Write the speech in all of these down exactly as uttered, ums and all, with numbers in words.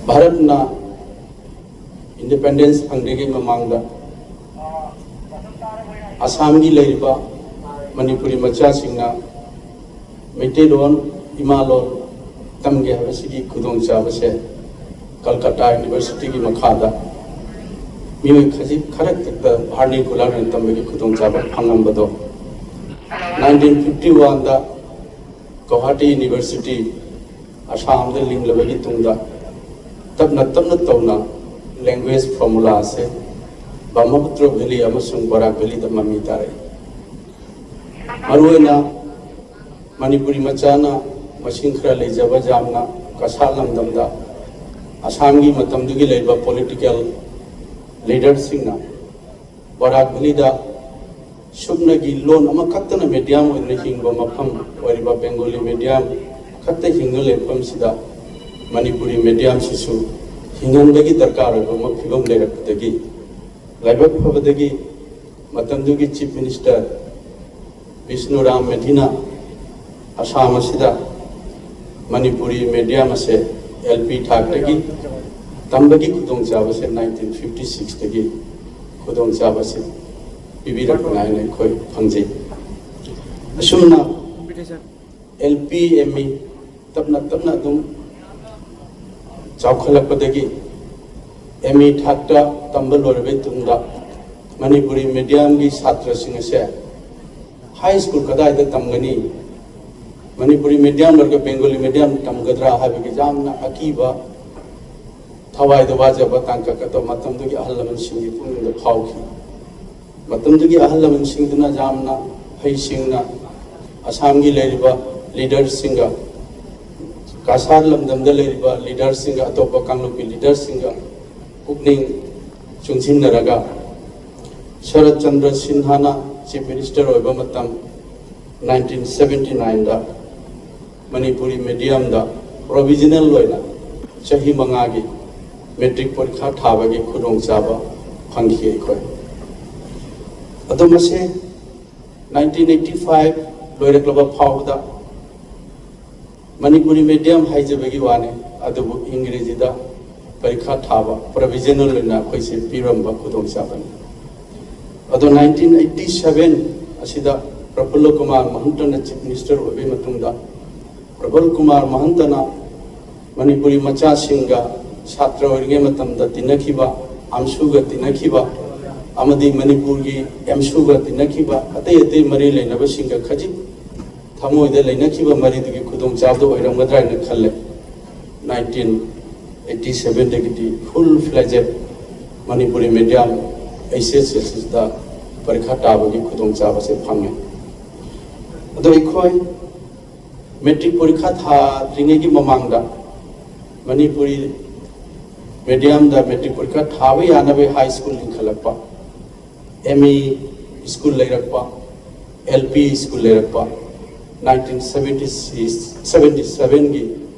ꯚꯥꯔꯠꯅ ꯏꯟꯗꯤꯄꯦꯟꯗꯦꯟꯁ ꯐꯪꯗ꯭ꯔꯤꯉꯩ ꯃꯃꯥꯡꯗ ꯑꯁꯥꯝꯒꯤ ꯂꯩꯔꯤꯕ ꯃꯅꯤꯄꯨꯔꯤ ꯃꯆꯥꯁꯤꯡꯅ ꯃꯩꯇꯩꯂꯣꯟ, ꯏꯃꯥꯂꯣꯟ ꯇꯝꯒꯦ ꯍꯥꯏꯕꯁꯤꯒꯤ ꯈꯨꯗꯣꯡꯆꯥꯕꯁꯦ ꯀꯜꯀꯇꯥ ꯌꯨꯅꯤꯚꯔꯁꯤꯇꯤꯒꯤ ꯃꯈꯥꯗ ꯃꯤꯑꯣꯏ ꯈꯖꯤꯛ ꯈꯔꯈꯛꯇ vernacular ꯑꯣꯏꯅ ꯇꯝꯕꯒꯤ ꯈꯨꯗꯣꯡꯆꯥꯕ ꯐꯪꯉꯝꯕꯗꯣ, ꯅꯥꯏꯟꯇꯤꯟ ꯐꯤꯐꯇꯤ ꯋꯥꯟꯗ ꯒꯧꯍꯥꯇꯤ ꯌꯨꯅꯤꯚꯔꯁꯤꯇꯤ ꯑꯁꯥꯝꯗ ꯂꯤꯡꯂꯕꯒꯤ ꯇꯨꯡꯗ ꯇꯞꯅ ꯇꯞꯅ ꯇꯧꯅ language formula ꯑꯁꯦ ꯕ꯭ꯔꯍꯃꯄꯨꯇ꯭ꯔ ꯚꯦꯂꯤ ꯑꯃꯁꯨꯡ ꯕꯔꯥꯛ ꯚꯦꯂꯤꯗ ꯃꯃꯤ ꯇꯥꯔꯛꯏ꯫ ꯃꯔꯨꯑꯣꯏꯅ ꯃꯅꯤꯄꯨꯔꯤ ꯃꯆꯥꯅ ꯃꯁꯤꯡ ꯈꯔ ꯂꯩꯖꯕ ꯌꯥꯝꯅ ꯀꯁꯥꯔ ꯂꯝꯗꯝꯗ ꯑꯁꯥꯝꯒꯤ ꯃꯇꯝꯗꯨꯒꯤ ꯂꯩꯔꯤꯕ political leaderꯁꯤꯡꯅ ꯕꯔꯥꯛ ꯚꯦꯂꯤꯗ ꯁꯨꯞꯅꯒꯤ ꯂꯣꯟ ꯑꯃꯈꯛꯇꯅ medium ꯑꯣꯏꯅ ꯍꯤꯡꯕ ꯃꯐꯝ ꯑꯣꯏꯔꯤꯕ Bengali medium ꯈꯛꯇ ꯍꯤꯡꯗꯨꯅ ꯂꯩꯕ ꯃꯐꯝꯁꯤꯗ ꯃꯅꯤꯄꯨꯔꯤ mediumꯁꯤꯁꯨ ꯍꯤꯡꯍꯟꯕꯒꯤ ꯗꯔꯀꯥꯔ ꯑꯣꯏꯕ ꯑꯃ ꯐꯤꯕꯝ ꯂꯩꯔꯛꯄꯗꯒꯤ, ꯂꯥꯏꯕꯛ ꯐꯕꯗꯒꯤ ꯃꯇꯝꯗꯨꯒꯤ Chief Minister ꯕꯤꯁꯅꯨꯔꯥꯝ ꯃꯦꯙꯤꯅ ꯑꯁꯥꯝ ꯑꯁꯤꯗ ꯃꯅꯤꯄꯨꯔꯤ medium ꯑꯁꯦ L P ꯊꯥꯛꯇꯒꯤ ꯇꯝꯕꯒꯤ ꯈꯨꯗꯣꯡꯆꯥꯕꯁꯦ ꯅꯥꯏꯟꯇꯤꯟ ꯐꯤꯐꯇꯤ ꯁꯤꯛꯁꯇꯒꯤ ꯈꯨꯗꯣꯡꯆꯥꯕꯁꯤ ꯄꯤꯕꯤꯔꯛꯄꯅꯤ ꯍꯥꯏꯅ ꯑꯩꯈꯣꯏ ꯐꯪꯖꯩ꯫ ꯑꯁꯨꯝꯅ L P, M E ꯇꯞꯅ ꯇꯞꯅ ꯑꯗꯨꯝ ꯆꯥꯎꯈꯠꯂꯛꯄꯗꯒꯤ M E ꯊꯥꯛꯇ ꯇꯝꯕ ꯂꯣꯏꯔꯕꯩ ꯇꯨꯡꯗ ꯃꯅꯤꯄꯨꯔꯤ mediumꯒꯤ ꯁꯥꯇ꯭ꯔꯁꯤꯡ ꯑꯁꯦ high school ꯀꯗꯥꯏꯗ ꯇꯝꯒꯅꯤ, ꯃꯅꯤꯄꯨꯔꯤ medium ꯅꯠꯇ꯭ꯔꯒ Bengali medium ꯇꯝꯒꯗ꯭ꯔꯥ ꯍꯥꯏꯕꯒꯤ ꯌꯥꯝꯅ ꯑꯀꯤꯕ, ꯊꯋꯥꯏꯗ ꯋꯥꯖꯕ ꯇꯥꯡꯀꯛ ꯑꯗꯣ ꯃꯇꯝꯗꯨꯒꯤ ꯑꯍꯜ ꯂꯃꯟꯁꯤꯡꯒꯤ ꯄꯨꯛꯅꯤꯡꯗ ꯐꯥꯎꯈꯤ꯫ ꯃꯇꯝꯗꯨꯒꯤ ꯑꯍꯜ ꯂꯃꯟꯁꯤꯡꯗꯨꯅ ꯌꯥꯝꯅ ꯍꯩꯁꯤꯡꯅ ꯑꯁꯥꯝꯒꯤ ꯂꯩꯔꯤꯕ leaderꯁꯤꯡꯒ, ꯀꯁꯥꯔ ꯂꯝꯗꯝꯗ ꯂꯩꯔꯤꯕ leaderꯁꯤꯡꯒ, ꯑꯇꯣꯞꯄ ꯀꯥꯡꯂꯨꯞꯀꯤ leaderꯁꯤꯡꯒ ꯄꯨꯛꯅꯤꯡ ꯆꯨꯡꯁꯤꯟꯅꯔꯒ ꯁꯔꯠ ꯆꯟꯗ꯭ꯔ ꯁꯤꯟꯍꯥꯅ Chief Minister ꯑꯣꯏꯕ ꯃꯇꯝ ꯅꯥꯏꯟꯇꯤꯟ ꯁꯚꯦꯟꯇꯤ ꯅꯥꯏꯟꯗ ꯃꯅꯤꯄꯨꯔꯤ mediumꯗ provisional ꯑꯣꯏꯅ ꯆꯍꯤ ꯃꯉꯥꯒꯤ matric ꯄꯔꯤꯈꯥ ꯊꯥꯕꯒꯤ ꯈꯨꯗꯣꯡꯆꯥꯕ ꯐꯪꯈꯤ ꯑꯩꯈꯣꯏ꯫ ꯑꯗꯣ ꯃꯁꯤ ꯅꯥꯏꯟꯇꯤꯟ ꯑꯩꯠꯇꯤ ꯐꯥꯏꯚ ꯂꯣꯏꯔꯛꯂꯕ ꯐꯥꯎꯕꯗ ꯃꯅꯤꯄꯨꯔꯤ medium ꯍꯥꯏꯖꯕꯒꯤ ꯋꯥꯅꯤ, ꯑꯗꯨꯕꯨ ꯏꯪꯒ꯭ꯔꯦꯖꯤꯗ ꯄꯔꯤꯈꯥ ꯊꯥꯕ ꯄ꯭ꯔꯣꯕꯤꯖꯅꯦꯜ ꯑꯣꯏꯅ ꯑꯩꯈꯣꯏꯁꯦ ꯄꯤꯔꯝꯕ ꯈꯨꯗꯣꯡꯆꯥꯕꯅꯤ꯫ ꯑꯗꯣ ꯅꯥꯏꯟꯇꯤꯟ ꯑꯩꯠꯇꯤ ꯁꯚꯦꯟ ꯑꯁꯤꯗ ꯄ꯭ꯔꯐꯨꯜꯂ ꯀꯨꯃꯥꯔ ꯃꯍꯟꯇꯅ ꯆꯤꯐ ꯃꯤꯅꯤꯁꯇꯔ ꯑꯣꯏꯕꯒꯤ ꯃꯇꯨꯡꯗ ꯄ꯭ꯔꯐꯨꯜ ꯀꯨꯃꯥꯔ ꯃꯍꯟꯇꯅ ꯃꯅꯤꯄꯨꯔꯤ ꯃꯆꯥꯁꯤꯡꯒ ꯁꯥꯇ꯭ꯔ ꯑꯣꯏꯔꯤꯉꯩ ꯃꯇꯝꯗ ꯇꯤꯟꯅꯈꯤꯕ, ꯑꯝꯁꯨꯒ ꯇꯤꯟꯅꯈꯤꯕ ꯑꯃꯗꯤ ꯃꯅꯤꯄꯨꯔꯒꯤ ꯑꯦꯝꯁꯨꯒ ꯇꯤꯟꯅꯈꯤꯕ ꯑꯇꯩ ꯑꯇꯩ ꯃꯔꯤ ꯂꯩꯅꯕꯁꯤꯡꯒ ꯈꯖꯤꯛ ꯊꯃꯣꯏꯗ ꯂꯩꯅꯈꯤꯕ ꯃꯔꯤꯗꯨꯒꯤ ꯈꯨꯗꯣꯡꯆꯥꯕꯗꯨ ꯑꯣꯏꯔꯝꯒꯗ꯭ꯔꯥ ꯍꯥꯏꯅ ꯈꯜꯂꯦ꯫ ꯅꯥꯏꯟꯇꯤꯟ ꯑꯩꯠꯇꯤ ꯁꯚꯦꯟꯗꯒꯤꯗꯤ ꯐꯨꯜ ꯐ꯭ꯂꯦꯖꯦꯠ ꯃꯅꯤꯄꯨꯔꯤ ꯃꯦꯗꯤꯌꯝ ꯑꯩꯆ ꯑꯦꯁ ꯑꯦꯜ ꯁꯤꯗ ꯄꯔꯤꯈꯥ ꯇꯥꯕꯒꯤ ꯈꯨꯗꯣꯡꯆꯥꯕꯁꯦ ꯐꯪꯉꯦ꯫ ꯑꯗꯣ ꯑꯩꯈꯣꯏ ꯃꯦꯇ꯭ꯔꯤꯛ ꯄꯔꯤꯈꯥ ꯊꯥꯗ꯭ꯔꯤꯉꯩꯒꯤ ꯃꯃꯥꯡꯗ ꯃꯅꯤꯄꯨꯔꯤ ꯃꯦꯗꯤꯌꯝꯗ ꯃꯦꯇ꯭ꯔꯤꯛ ꯄꯔꯤꯈꯥ ꯊꯥꯕ ꯌꯥꯅꯕ ꯍꯥꯏ ꯁ꯭ꯀꯨꯜ ꯂꯤꯡꯈꯠꯂꯛꯄ, ꯑꯦꯝ ꯏ ꯁ꯭ꯀꯨꯜ ꯂꯩꯔꯛꯄ, ꯑꯦꯜ ꯄꯤ ꯁ꯭ꯀꯨꯜ ꯂꯩꯔꯛꯄ, ꯅꯥꯏꯟꯇꯤꯟ ꯁꯚꯦꯟꯇꯤ ꯁꯤꯛꯁ, ꯁꯚꯦꯟꯇꯤ ꯁꯚꯦꯟꯒꯤ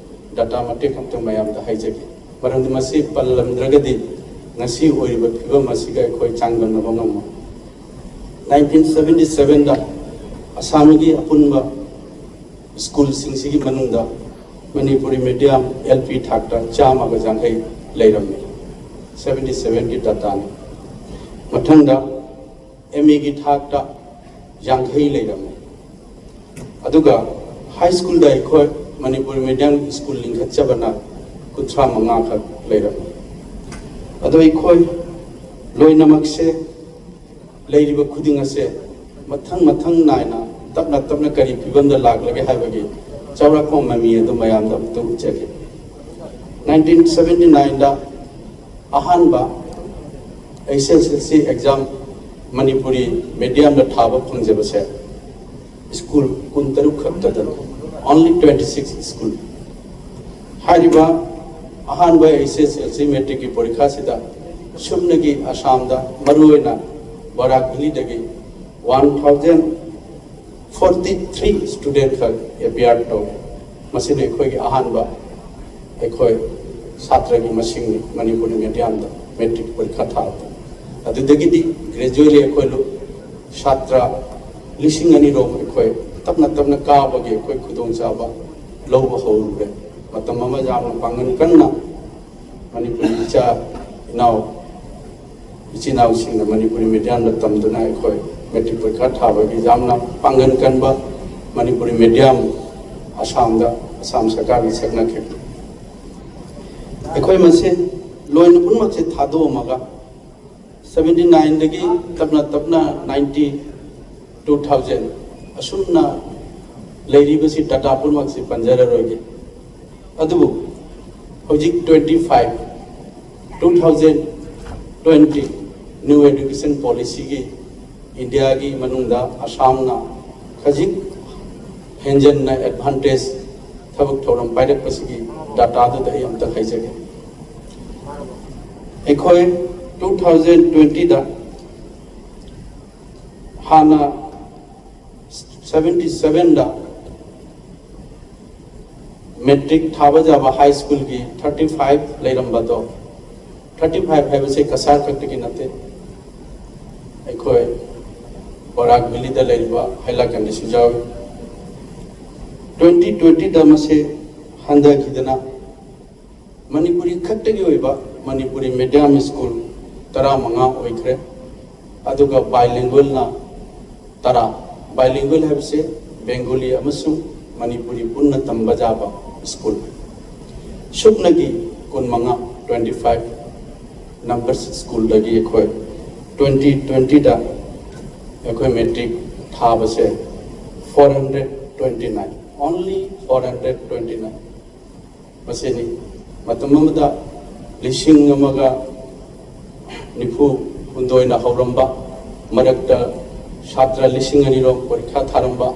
ꯗꯥꯇꯥ ꯃꯇꯦꯛ ꯑꯃꯇꯪ ꯃꯌꯥꯝꯗ ꯍꯥꯏꯖꯒꯦ꯫ ꯃꯔꯝꯗꯤ ꯃꯁꯤ ꯄꯜꯂꯝꯗ꯭ꯔꯒꯗꯤ ꯉꯁꯤ ꯑꯣꯏꯔꯤꯕ ꯐꯤꯕꯝ ꯑꯁꯤꯒ ꯑꯩꯈꯣꯏ ꯆꯥꯡꯗꯝꯅꯕ ꯉꯝꯃꯣꯏ꯫ ꯅꯥꯏꯟꯇꯤꯟ ꯁꯚꯦꯟꯇꯤ ꯁꯚꯦꯟꯗ ꯑꯁꯥꯝꯒꯤ ꯑꯄꯨꯟꯕ ꯁ꯭ꯀꯨꯜꯁꯤꯡꯁꯤꯒꯤ ꯃꯅꯨꯡꯗ ꯃꯅꯤꯄꯨꯔꯤ ꯃꯦꯗꯤꯌꯝ ꯑꯦꯜ ꯄꯤ ꯊꯥꯛꯇ ꯆꯥꯝꯃꯒ ꯌꯥꯡꯈꯩ ꯂꯩꯔꯝꯃꯤ꯫ ꯁꯚꯦꯟꯇꯤ ꯁꯚꯦꯟꯒꯤ ꯗꯥꯇꯥꯅꯤ꯫ ꯃꯊꯪꯗ ꯑꯦꯝ ꯏꯒꯤ ꯊꯥꯛꯇ ꯌꯥꯡꯈꯩ ꯂꯩꯔꯝꯃꯤ꯫ ꯑꯗꯨꯒ ꯍꯥꯏ ꯁ꯭ꯀꯨꯜꯗ ꯑꯩꯈꯣꯏ ꯃꯅꯤꯄꯨꯔꯤ ꯃꯦꯗꯤꯌꯝ ꯁ꯭ꯀꯨꯜ ꯂꯤꯡꯈꯠꯆꯕꯅ ꯀꯨꯟꯊ꯭ꯔꯥ ꯃꯉꯥꯈꯛ ꯂꯩꯔꯝꯃꯤ꯫ ꯑꯗꯣ ꯑꯩꯈꯣꯏ ꯂꯣꯏꯅꯃꯛꯁꯦ, ꯂꯩꯔꯤꯕ ꯈꯨꯗꯤꯡ ꯑꯁꯦ ꯃꯊꯪ ꯃꯊꯪ ꯅꯥꯏꯅ ꯇꯞꯅ ꯇꯞꯅ ꯀꯔꯤ ꯐꯤꯕꯝꯗ ꯂꯥꯛꯂꯒꯦ ꯍꯥꯏꯕꯒꯤ ꯆꯥꯎꯔꯥꯛꯄ ꯃꯃꯤ ꯑꯗꯨ ꯃꯌꯥꯝꯗ ꯑꯃꯨꯛꯇ ꯎꯠꯆꯒꯦ꯫ ꯅꯥꯏꯟꯇꯤꯟ ꯁꯚꯦꯟꯇꯤ ꯅꯥꯏꯟꯗ ꯑꯍꯥꯟꯕ ꯑꯩꯆ ꯑꯦꯁ ꯑꯦꯜ ꯁꯤ ꯑꯦꯛꯖꯥꯝ ꯃꯅꯤꯄꯨꯔꯤ ꯃꯦꯗꯤꯌꯝꯗ ꯊꯥꯕ ꯐꯪꯖꯕꯁꯦ ꯁ꯭ꯀꯨꯜ ꯀꯨꯟꯇꯔꯨꯛ ꯈꯛꯇꯗꯅꯤ, only twenty six school꯫ ꯍꯥꯏꯔꯤꯕ ꯑꯍꯥꯟꯕ ꯑꯩꯆ ꯑꯦꯁ ꯑꯦꯜ ꯁꯤ ꯃꯦꯇ꯭ꯔꯤꯛꯀꯤ ꯄꯔꯤꯈꯥꯁꯤꯗ ꯁꯨꯞꯅꯒꯤ ꯑꯁꯥꯝꯗ, ꯃꯔꯨꯑꯣꯏꯅ ꯕꯔꯥꯛ ꯚꯦꯂꯤꯗꯒꯤ one thousand forty three student ꯈꯛ ꯑꯦꯄꯤꯌꯥꯔ ꯇꯧꯏ꯫ ꯃꯁꯤꯅ ꯑꯩꯈꯣꯏꯒꯤ ꯑꯍꯥꯟꯕ ꯑꯩꯈꯣꯏ ꯁꯥꯇ꯭ꯔꯒꯤ ꯃꯁꯤꯡꯅꯤ ꯃꯅꯤꯄꯨꯔꯤ ꯃꯦꯗꯤꯌꯝꯗ ꯃꯦꯇ꯭ꯔꯤꯛ ꯄꯔꯤꯈꯥ ꯊꯥꯕꯗ꯫ ꯑꯗꯨꯗꯒꯤꯗꯤ ꯒ꯭ꯔꯦꯖꯨꯋꯦꯠꯂꯤ ꯑꯩꯈꯣꯏ ꯂꯨ-, ꯁꯥꯇ꯭ꯔ ꯂꯤꯁꯤꯡ ꯑꯅꯤ ꯔꯣꯝ ꯑꯩꯈꯣꯏ ꯇꯞꯅ ꯇꯞꯅ ꯀꯥꯕꯒꯤ ꯑꯩꯈꯣꯏ ꯈꯨꯗꯣꯡꯆꯥꯕ ꯂꯧꯕ ꯍꯧꯔꯨꯔꯦ꯫ ꯃꯇꯝ ꯑꯃ ꯌꯥꯝꯅ ꯄꯥꯡꯒꯜ ꯀꯟꯅ ꯃꯅꯤꯄꯨꯔꯤ ꯏꯆꯥ ꯏꯅꯥꯎ ꯏꯆꯤꯟ ꯏꯅꯥꯎꯁꯤꯡꯅ ꯃꯅꯤꯄꯨꯔꯤ ꯃꯦꯗꯤꯌꯝꯗ ꯇꯝꯗꯨꯅ ꯑꯩꯈꯣꯏ ꯃꯦꯇ꯭ꯔꯤꯛ ꯄꯔꯤꯈꯥ ꯊꯥꯕꯒꯤ ꯌꯥꯝꯅ ꯄꯥꯡꯒꯜ ꯀꯟꯕ ꯃꯅꯤꯄꯨꯔꯤ ꯃꯦꯗꯤꯌꯝ ꯑꯁꯥꯝꯗ ꯑꯁꯥꯝ ꯁꯔꯀꯥꯔꯒꯤ ꯁꯛꯅꯈꯤ꯫ ꯑꯩꯈꯣꯏ ꯃꯁꯤ ꯂꯣꯏꯅ ꯄꯨꯝꯅꯃꯛꯁꯦ ꯊꯥꯗꯣꯛꯑꯝꯃꯒ ꯁꯕꯦꯟꯇꯤ ꯅꯥꯏꯟꯗꯒꯤ ꯇꯞꯅ ꯇꯞꯅ ꯅꯥꯏꯟꯇꯤ, ꯇꯨ ꯊꯥꯎꯖꯟ ꯑꯁꯨꯝꯅ ꯂꯩꯔꯤꯕꯁꯤ ꯗꯥꯇꯥ ꯄꯨꯝꯅꯃꯛꯁꯤ ꯄꯟꯖꯔꯔꯣꯏꯒꯦ꯫ ꯑꯗꯨꯕꯨ ꯍꯧꯖꯤꯛ twenty five, two thousand twenty new education ꯄꯣꯂꯤꯁꯤꯒꯤ ꯏꯟꯗꯤꯌꯥꯒꯤ ꯃꯅꯨꯡꯗ ꯑꯁꯥꯝꯅ ꯈꯖꯤꯛ ꯍꯦꯟꯖꯟꯅ ꯑꯦꯗꯚꯥꯟꯇꯦꯖ ꯊꯕꯛ ꯊꯧꯔꯝ ꯄꯥꯏꯔꯛꯄꯁꯤꯒꯤ ꯗꯥꯇꯥꯗꯨꯗ ꯑꯩ ꯑꯝꯇ ꯍꯥꯏꯖꯒꯦ꯫ ꯑꯩꯈꯣꯏ ꯇꯨ ꯊꯥꯎꯖꯟ ꯇ꯭ꯋꯦꯟꯇꯤꯗ ꯍꯥꯟꯅ ꯁꯕꯦꯟꯇꯤ ꯁꯕꯦꯟꯗ ꯃꯦꯇ꯭ꯔꯤꯛ ꯊꯥꯕ ꯌꯥꯕ ꯍꯥꯏ ꯁ꯭ꯀꯨꯜꯒꯤ ꯊꯥꯔꯇꯤ ꯐꯥꯏꯚ ꯂꯩꯔꯝꯕꯗꯣ, ꯊꯥꯔꯇꯤ ꯐꯥꯏꯚ ꯍꯥꯏꯕꯁꯤ ꯀꯁꯥꯔ ꯈꯛꯇꯒꯤ ꯅꯠꯇꯦ, ꯑꯩꯈꯣꯏ ꯕꯔꯥꯛ ꯚꯦꯂꯤꯗ ꯂꯩꯔꯤꯕ ꯍꯥꯏꯂꯥꯀꯟꯗꯁꯨ ꯌꯥꯎꯏ꯫ ꯇ꯭ꯋꯦꯟꯇꯤ ꯇ꯭ꯋꯦꯟꯇꯤꯗ ꯃꯁꯤ ꯍꯟꯊꯈꯤꯗꯅ ꯃꯅꯤꯄꯨꯔꯤ ꯈꯛꯇꯒꯤ ꯑꯣꯏꯕ ꯃꯅꯤꯄꯨꯔꯤ ꯃꯦꯗꯤꯌꯝ ꯁ꯭ꯀꯨꯜ ꯇꯔꯥꯃꯉꯥ ꯑꯣꯏꯈ꯭ꯔꯦ꯫ ꯑꯗꯨꯒ ꯕꯥꯏꯂꯤꯡꯒ꯭ꯋꯦꯜꯅ ꯇꯔꯥ꯫ ꯕꯥꯏꯂꯤꯡꯒ꯭ꯋꯦꯜ ꯍꯥꯏꯕꯁꯤ ꯕꯦꯡꯒꯣꯂꯤ ꯑꯃꯁꯨꯡ ꯃꯅꯤꯄꯨꯔꯤ ꯄꯨꯟꯅ ꯇꯝꯕ ꯌꯥꯕ ꯁ꯭ꯀꯨꯜ꯫ ꯁꯨꯞꯅꯒꯤ ꯀꯨꯟꯃꯉꯥ, ꯇ꯭ꯋꯦꯟꯇꯤ ꯐꯥꯏꯚ ꯅꯝꯕꯔ ꯁ꯭ꯀꯨꯜꯗꯒꯤ ꯑꯩꯈꯣꯏ ꯇ꯭ꯋꯦꯟꯇꯤ ꯇ꯭ꯋꯦꯟꯇꯤꯗ ꯑꯩꯈꯣꯏ ꯃꯦꯇ꯭ꯔꯤꯛ ꯊꯥꯕꯁꯦ four hundred twenty nine, only four hundred twenty nine. ꯃꯁꯤꯅꯤ ꯃꯇꯝ ꯑꯃꯗ ꯂꯤꯁꯤꯡ ꯑꯃꯒ ꯅꯤꯐꯨ ꯍꯨꯝꯗꯣꯏꯅ ꯍꯧꯔꯝꯕ, ꯃꯔꯛꯇ ꯁꯥꯇ꯭ꯔ ꯂꯤꯁꯤꯡ ꯑꯅꯤꯔꯣꯝ ꯄꯔꯤꯈꯥ ꯊꯥꯔꯝꯕ,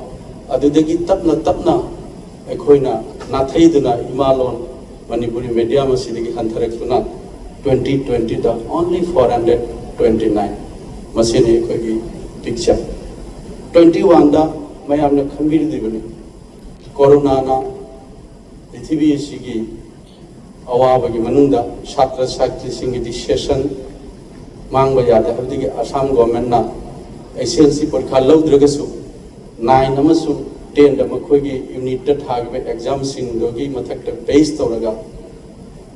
ꯑꯗꯨꯗꯒꯤ ꯇꯞꯅ ꯇꯞꯅ ꯑꯩꯈꯣꯏꯅ ꯅꯥꯊꯩꯗꯨꯅ ꯏꯃꯥꯂꯣꯟ ꯃꯅꯤꯄꯨꯔꯤ ꯃꯦꯗꯤꯌꯝ ꯑꯁꯤꯗꯒꯤ ꯍꯟꯊꯔꯛꯇꯨꯅ ꯇ꯭ꯋꯦꯟꯇꯤ ꯇ꯭ꯋꯦꯟꯇꯤꯗ only four hundred twenty nine. ꯃꯁꯤꯅꯤ ꯑꯩꯈꯣꯏꯒꯤ ꯄꯤꯛꯆꯔ꯫ ꯇ꯭ꯋꯦꯟꯇꯤ ꯋꯥꯟꯗ ꯃꯌꯥꯝꯅ ꯈꯪꯕꯤꯔꯤꯕꯅꯤ, ꯀꯣꯔꯣꯅꯥꯅ ꯄ꯭ꯔꯤꯊꯤꯕꯤ ꯑꯁꯤꯒꯤ ꯑꯋꯥꯕꯒꯤ ꯃꯅꯨꯡꯗ ꯁꯥꯇ꯭ꯔ ꯁꯥꯇ꯭ꯔꯤꯁꯤꯡꯒꯤꯗꯤ ꯁꯦꯁꯟ ꯃꯥꯡꯕ ꯌꯥꯗꯦ꯫ ꯍꯥꯏꯕꯗꯤ ꯑꯁꯥꯝ ꯒꯣꯔꯃꯦꯟꯅ ꯑꯦꯁ ꯑꯦꯁ ꯑꯦꯜ ꯁꯤ ꯄꯔꯤꯈꯥ ꯂꯧꯗ꯭ꯔꯒꯁꯨ ꯅꯥꯏꯟ ꯑꯃꯁꯨꯡ ꯇꯦꯟꯗ ꯃꯈꯣꯏꯒꯤ ꯌꯨꯅꯤꯠꯇ ꯊꯥꯈꯤꯕ ꯑꯦꯛꯖꯥꯝꯁꯤꯡꯗꯨꯒꯤ ꯃꯊꯛꯇ ꯕꯦꯁ ꯇꯧꯔꯒ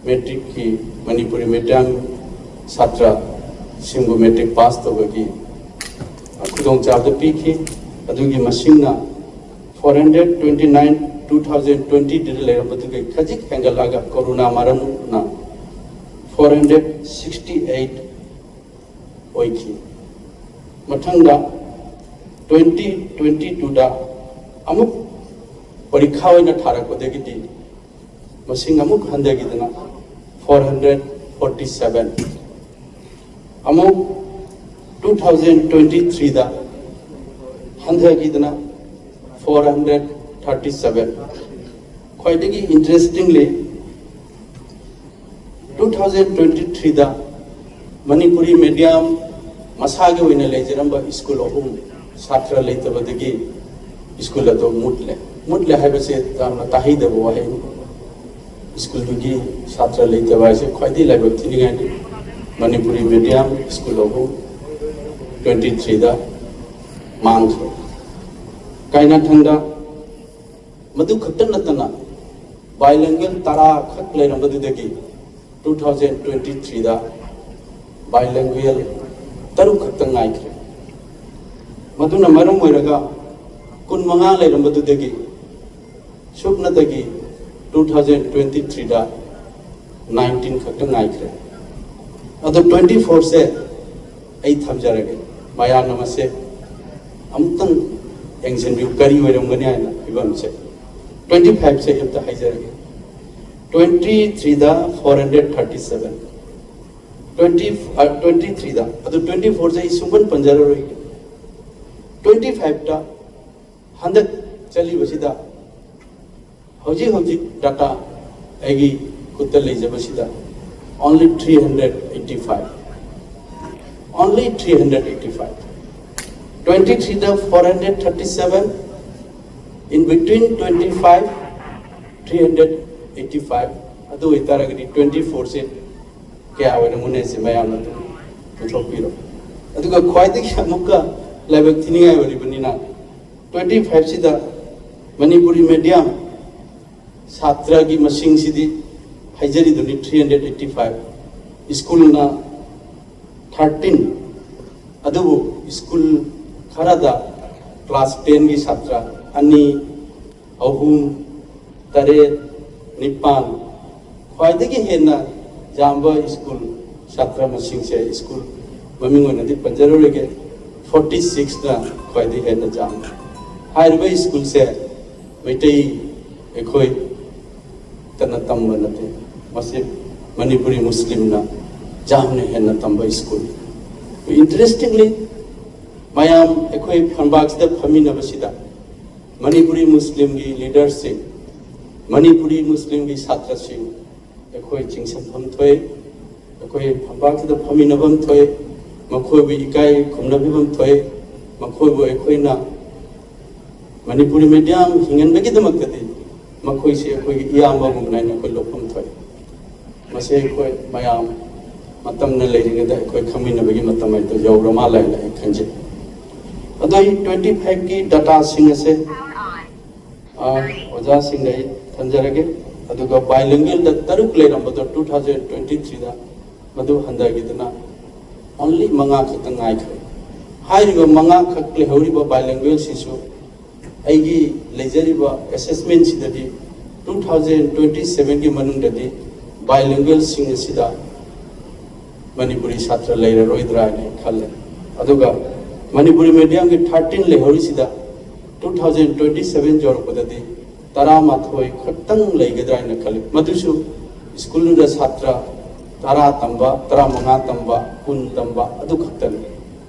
ꯃꯦꯇ꯭ꯔꯤꯛꯀꯤ ꯃꯅꯤꯄꯨꯔꯤ ꯃꯤꯗꯤꯌꯝ ꯁꯥꯇ꯭ꯔꯁꯤꯡꯕꯨ ꯃꯦꯇ꯭ꯔꯤꯛ ꯄꯥꯁ ꯇꯧꯕꯒꯤ ꯈꯨꯗꯣꯡꯆꯥꯕꯗꯨ ꯄꯤꯈꯤ꯫ ꯑꯗꯨꯒꯤ ꯃꯁꯤꯡꯅ four hundred twenty nine two thousand twenty ꯗ ꯂꯩꯔꯝꯕꯗꯨꯗꯒꯤ ꯈꯖꯤꯛ ꯍꯦꯟꯒꯠꯂꯛꯑꯒ ꯀꯣꯔꯣꯅꯥ ꯃꯔꯝꯅ four hundred sixty eight ꯑꯣꯏꯈꯤ꯫ ꯃꯊꯪꯗ twenty twenty two ꯗ ꯑꯃꯨꯛ ꯄꯔꯤꯈꯥ ꯑꯣꯏꯅ ꯊꯥꯔꯛꯄꯗꯒꯤꯗꯤ ꯃꯁꯤꯡ ꯑꯃꯨꯛ ꯍꯟꯊꯈꯤꯗꯅ four hundred forty seven, ꯑꯃꯨꯛ two thousand twenty three ꯗ ꯍꯟꯊꯈꯤꯗꯅ four hundred thirty seven꯫ ꯈ꯭ꯋꯥꯏꯗꯒꯤ interestingly, two thousand twenty three ꯗ ꯃꯅꯤꯄꯨꯔꯤ ꯃꯤꯗꯤꯌꯝ ꯃꯁꯥꯒꯤ ꯑꯣꯏꯅ ꯂꯩꯖꯔꯝꯕ ꯁ꯭ꯀꯨꯜ ꯑꯍꯨꯝ ꯁꯥꯇ꯭ꯔ ꯂꯩꯇꯕꯗꯒꯤ ꯁ꯭ꯀꯨꯜ ꯑꯗꯨ ꯃꯨꯠꯂꯦ꯫ ꯃꯨꯠꯂꯦ ꯍꯥꯏꯕꯁꯦ ꯌꯥꯝꯅ ꯇꯥꯍꯩꯗꯕ ꯋꯥꯍꯩꯅꯤ꯫ ꯁ꯭ꯀꯨꯜꯗꯨꯒꯤ ꯁꯥꯇ꯭ꯔ ꯂꯩꯇꯕ ꯍꯥꯏꯁꯦ ꯈ꯭ꯋꯥꯏꯗꯒꯤ ꯂꯥꯏꯕꯛ ꯊꯤꯅꯤꯡꯉꯥꯏꯅꯤ꯫ ꯃꯅꯤꯄꯨꯔꯤ ꯃꯤꯗꯤꯌꯝ ꯁ꯭ꯀꯨꯜ ꯑꯍꯨꯝ twenty three ꯗ ꯃꯥꯡꯈ꯭ꯔꯦ꯫ ꯀꯥꯏꯅꯥꯊꯪꯗ ꯃꯗꯨ ꯈꯛꯇ ꯅꯠꯇꯅ bilingual ꯇꯔꯥ ꯈꯛ ꯂꯩꯔꯝꯕꯗꯨꯗꯒꯤ two thousand twenty three ꯗ bilingual ꯇꯔꯨꯛ ꯈꯛꯇ ꯉꯥꯏꯈ꯭ꯔꯦ꯫ ꯃꯗꯨꯅ ꯃꯔꯝ ꯑꯣꯏꯔꯒ ꯀꯨꯟ ꯃꯉꯥ ꯂꯩꯔꯝꯕꯗꯨꯗꯒꯤ ꯁꯨꯞꯅꯇꯒꯤ two thousand twenty three ꯗ nineteen ꯈꯛꯇ ꯉꯥꯏꯈ꯭ꯔꯦ꯫ ꯑꯗꯣ twenty four ꯁꯦ ꯑꯩ ꯊꯝꯖꯔꯒꯦ, ꯃꯌꯥꯝꯅ ꯃꯁꯦ ꯑꯃꯨꯛꯇꯪ ꯌꯦꯡꯁꯤꯟꯕꯤꯌꯨ, ꯀꯔꯤ ꯑꯣꯏꯔꯝꯒꯅꯤ ꯍꯥꯏꯅ ꯐꯤꯕꯝꯁꯦ꯫ Twenty five ꯁꯦ ꯑꯝꯇ ꯍꯥꯏꯖꯔꯒꯦ꯫ Twenty three ꯗ four hundred thirty seven, twenty twenty three ꯗ, ꯑꯗꯨ twenty four ꯁꯦ ꯑꯩ ꯁꯨꯡꯄꯟ ꯄꯟꯖꯔꯔꯣꯏꯒꯦ꯫ Twenty five ꯇ ꯍꯟꯗꯛ ꯆꯠꯂꯤꯕꯁꯤꯗ ꯍꯧꯖꯤꯛ ꯍꯧꯖꯤꯛ data ꯑꯩꯒꯤ ꯈꯨꯠꯇ ꯂꯩꯖꯕꯁꯤꯗ only three hundred eighty five, only three hundred eighty five꯫ Twenty three the four hundred thirty seven, in between twenty five, three hundred eighty five꯫ ꯑꯗꯨ ꯑꯣꯏꯇꯥꯔꯒꯗꯤ twenty four ꯁꯦ ꯀꯌꯥ ꯑꯣꯏꯔꯝꯒꯅꯤ ꯍꯥꯏꯁꯦ ꯃꯌꯥꯝꯅ ꯑꯗꯨꯝ ꯄꯨꯊꯣꯛꯄꯤꯔꯣ꯫ ꯑꯗꯨꯒ ꯈ꯭ꯋꯥꯏꯗꯒꯤ ꯑꯃꯨꯛꯀ ꯂꯥꯏꯕꯛ ꯊꯤꯅꯤꯡꯉꯥꯏ ꯑꯣꯏꯔꯤꯕꯅꯤꯅ, twenty five ꯁꯤꯗ ꯃꯅꯤꯄꯨꯔꯤ ꯃꯦꯗꯤꯌꯝ ꯁꯥꯇ꯭ꯔꯒꯤ ꯃꯁꯤꯡꯁꯤꯗꯤ ꯍꯥꯏꯖꯔꯤꯗꯨꯅꯤ, ꯊ꯭ꯔꯤ ꯍꯟꯗ꯭ꯔꯦꯠ ꯑꯩꯠꯇꯤ ꯐꯥꯏꯚ, ꯁ꯭ꯀꯨꯜꯅ ꯊꯥꯔꯇꯤꯟ, ꯑꯗꯨꯕꯨ ꯁ꯭ꯀꯨꯜ ꯈꯔꯗ ꯀ꯭ꯂꯥꯁ ꯇꯦꯟꯒꯤ ꯁꯥꯇ꯭ꯔ ꯑꯅꯤ, ꯑꯍꯨꯝ, ꯇꯔꯦꯠ, ꯅꯤꯄꯥꯟ, ꯈ꯭ꯋꯥꯏꯗꯒꯤ ꯍꯦꯟꯅ ꯌꯥꯝꯕ ꯁ꯭ꯀꯨꯜ, ꯁꯥꯇ꯭ꯔ ꯃꯁꯤꯡꯁꯦ ꯁ꯭ꯀꯨꯜ ꯃꯃꯤꯡ ꯑꯣꯏꯅꯗꯤ ꯄꯟꯖꯔꯔꯣꯏꯒꯦ, ꯐꯣꯔꯇꯤ ꯁꯤꯛꯁꯅ ꯈ꯭ꯋꯥꯏꯗꯒꯤ ꯍꯦꯟꯅ ꯌꯥꯝꯃꯤ꯫ ꯍꯥꯏꯔꯤꯕ ꯁ꯭ꯀꯨꯜꯁꯦ ꯃꯩꯇꯩ ꯑꯩꯈꯣꯏ ꯇꯅ ꯇꯝꯕ ꯅꯠꯇꯦ, ꯃꯁꯤ ꯃꯅꯤꯄꯨꯔꯤ ꯃꯨꯁꯂꯤꯝꯅ ꯌꯥꯝꯅ ꯍꯦꯟꯅ ꯇꯝꯕ ꯁ꯭ꯀꯨꯜ꯫ Interestingly, ꯃꯌꯥꯝ ꯑꯩꯈꯣꯏ ꯐꯝꯕꯥꯛꯁꯤꯗ ꯐꯝꯃꯤꯟꯅꯕꯁꯤꯗ ꯃꯅꯤꯄꯨꯔꯤ ꯃꯨꯁꯂꯤꯝꯒꯤ ꯂꯤꯗꯔꯁꯤꯡ, ꯃꯅꯤꯄꯨꯔꯤ ꯃꯨꯁꯂꯤꯝꯒꯤ ꯁꯥꯇ꯭ꯔꯁꯤꯡ ꯑꯩꯈꯣꯏ ꯆꯤꯡꯁꯤꯟꯐꯝ ꯊꯣꯛꯏ꯫ ꯑꯩꯈꯣꯏ ꯐꯝꯕꯥꯛꯁꯤꯗ ꯐꯝꯃꯤꯟꯅꯐꯝ ꯊꯣꯛꯏ꯫ ꯃꯈꯣꯏꯕꯨ ꯏꯀꯥꯏ ꯈꯨꯝꯅꯕꯤꯐꯝ ꯊꯣꯛꯏ꯫ ꯃꯈꯣꯏꯕꯨ ꯑꯩꯈꯣꯏꯅ ꯃꯅꯤꯄꯨꯔꯤ ꯃꯦꯗꯤꯌꯝ ꯍꯤꯡꯍꯟꯕꯒꯤꯗꯃꯛꯇꯗꯤ ꯃꯈꯣꯏꯁꯤ ꯑꯩꯈꯣꯏꯒꯤ ꯏꯌꯥꯝꯕꯒꯨꯝꯅ ꯍꯥꯏꯅ ꯑꯩꯈꯣꯏ ꯂꯧꯐꯝ ꯊꯣꯛꯏ꯫ ꯃꯁꯤ ꯑꯩꯈꯣꯏ ꯃꯌꯥꯝ ꯃꯇꯝꯅ ꯂꯩꯔꯤꯉꯩꯗ ꯑꯩꯈꯣꯏ ꯈꯪꯃꯤꯟꯅꯕꯒꯤ ꯃꯇꯝ ꯍꯥꯏꯗꯣ ꯌꯧꯔ ꯃꯥꯜꯂꯦ ꯍꯥꯏꯅ ꯑꯩ ꯈꯟꯖꯩ꯫ ꯑꯗꯣ ꯑꯩ ꯇ꯭ꯋꯦꯟꯇꯤ ꯐꯥꯏꯚꯀꯤ ꯗꯇꯥꯁꯤꯡ ꯑꯁꯦ, ꯑꯥ, ꯑꯣꯖꯥꯁꯤꯡꯗ ꯑꯩ ꯊꯝꯖꯔꯒꯦ꯫ ꯑꯗꯨꯒ ꯕꯥꯏꯂꯤꯡꯒ꯭ꯋꯦꯜꯗ ꯇꯔꯨꯛ ꯂꯩꯔꯝꯕꯗꯣ ꯇꯨ ꯊꯥꯎꯖꯟ ꯇ꯭ꯋꯦꯟꯇꯤ ꯊ꯭ꯔꯤꯗ ꯃꯗꯨ ꯍꯟꯊꯈꯤꯗꯨꯅ ꯑꯣꯟꯂꯤ ꯃꯉꯥ ꯈꯛꯇ ꯉꯥꯏꯈ꯭ꯔꯦ꯫ ꯍꯥꯏꯔꯤꯕ ꯃꯉꯥ ꯈꯛ ꯂꯩꯍꯧꯔꯤꯕ ꯕꯥꯏꯂꯤꯡꯒ꯭ꯋꯦꯜꯁꯤꯁꯨ ꯑꯩꯒꯤ ꯂꯩꯖꯔꯤꯕ ꯑꯦꯁꯦꯁꯃꯦꯟꯁꯤꯗꯗꯤ ꯇꯨ ꯊꯥꯎꯖꯟ ꯇ꯭ꯋꯦꯟꯇꯤ ꯁꯚꯦꯟꯒꯤ ꯃꯅꯨꯡꯗꯗꯤ ꯕꯥꯏꯂꯤꯡꯒ꯭ꯋꯦꯜꯁꯤꯡ ꯑꯁꯤꯗ ꯃꯅꯤꯄꯨꯔꯤ ꯁꯥꯇ꯭ꯔ ꯂꯩꯔꯔꯣꯏꯗ꯭ꯔꯥ ꯍꯥꯏꯅ ꯈꯜꯂꯦ꯫ ꯑꯗꯨꯒ ꯃꯅꯤꯄꯨꯔꯤ ꯃꯦꯗꯤꯌꯝꯒꯤ ꯊꯥꯔꯇꯤꯟ ꯂꯩꯍꯧꯔꯤꯁꯤꯗ ꯇꯨ ꯊꯥꯎꯖꯟ ꯇ꯭ꯋꯦꯟꯇꯤ ꯁꯚꯦꯟ ꯌꯧꯔꯛꯄꯗꯗꯤ ꯇꯔꯥꯃꯥꯊꯣꯏ ꯈꯛꯇꯪ ꯂꯩꯒꯗ꯭ꯔꯥ ꯍꯥꯏꯅ ꯈꯜꯂꯤ꯫ ꯃꯗꯨꯁꯨ ꯁ꯭ꯀꯨꯜꯗꯨꯗ ꯁꯥꯇ꯭ꯔ ꯇꯔꯥ ꯇꯝꯕ, ꯇꯔꯥꯃꯉꯥ ꯇꯝꯕ, ꯀꯨꯟ ꯇꯝꯕ ꯑꯗꯨ ꯈꯛꯇꯅꯤ꯫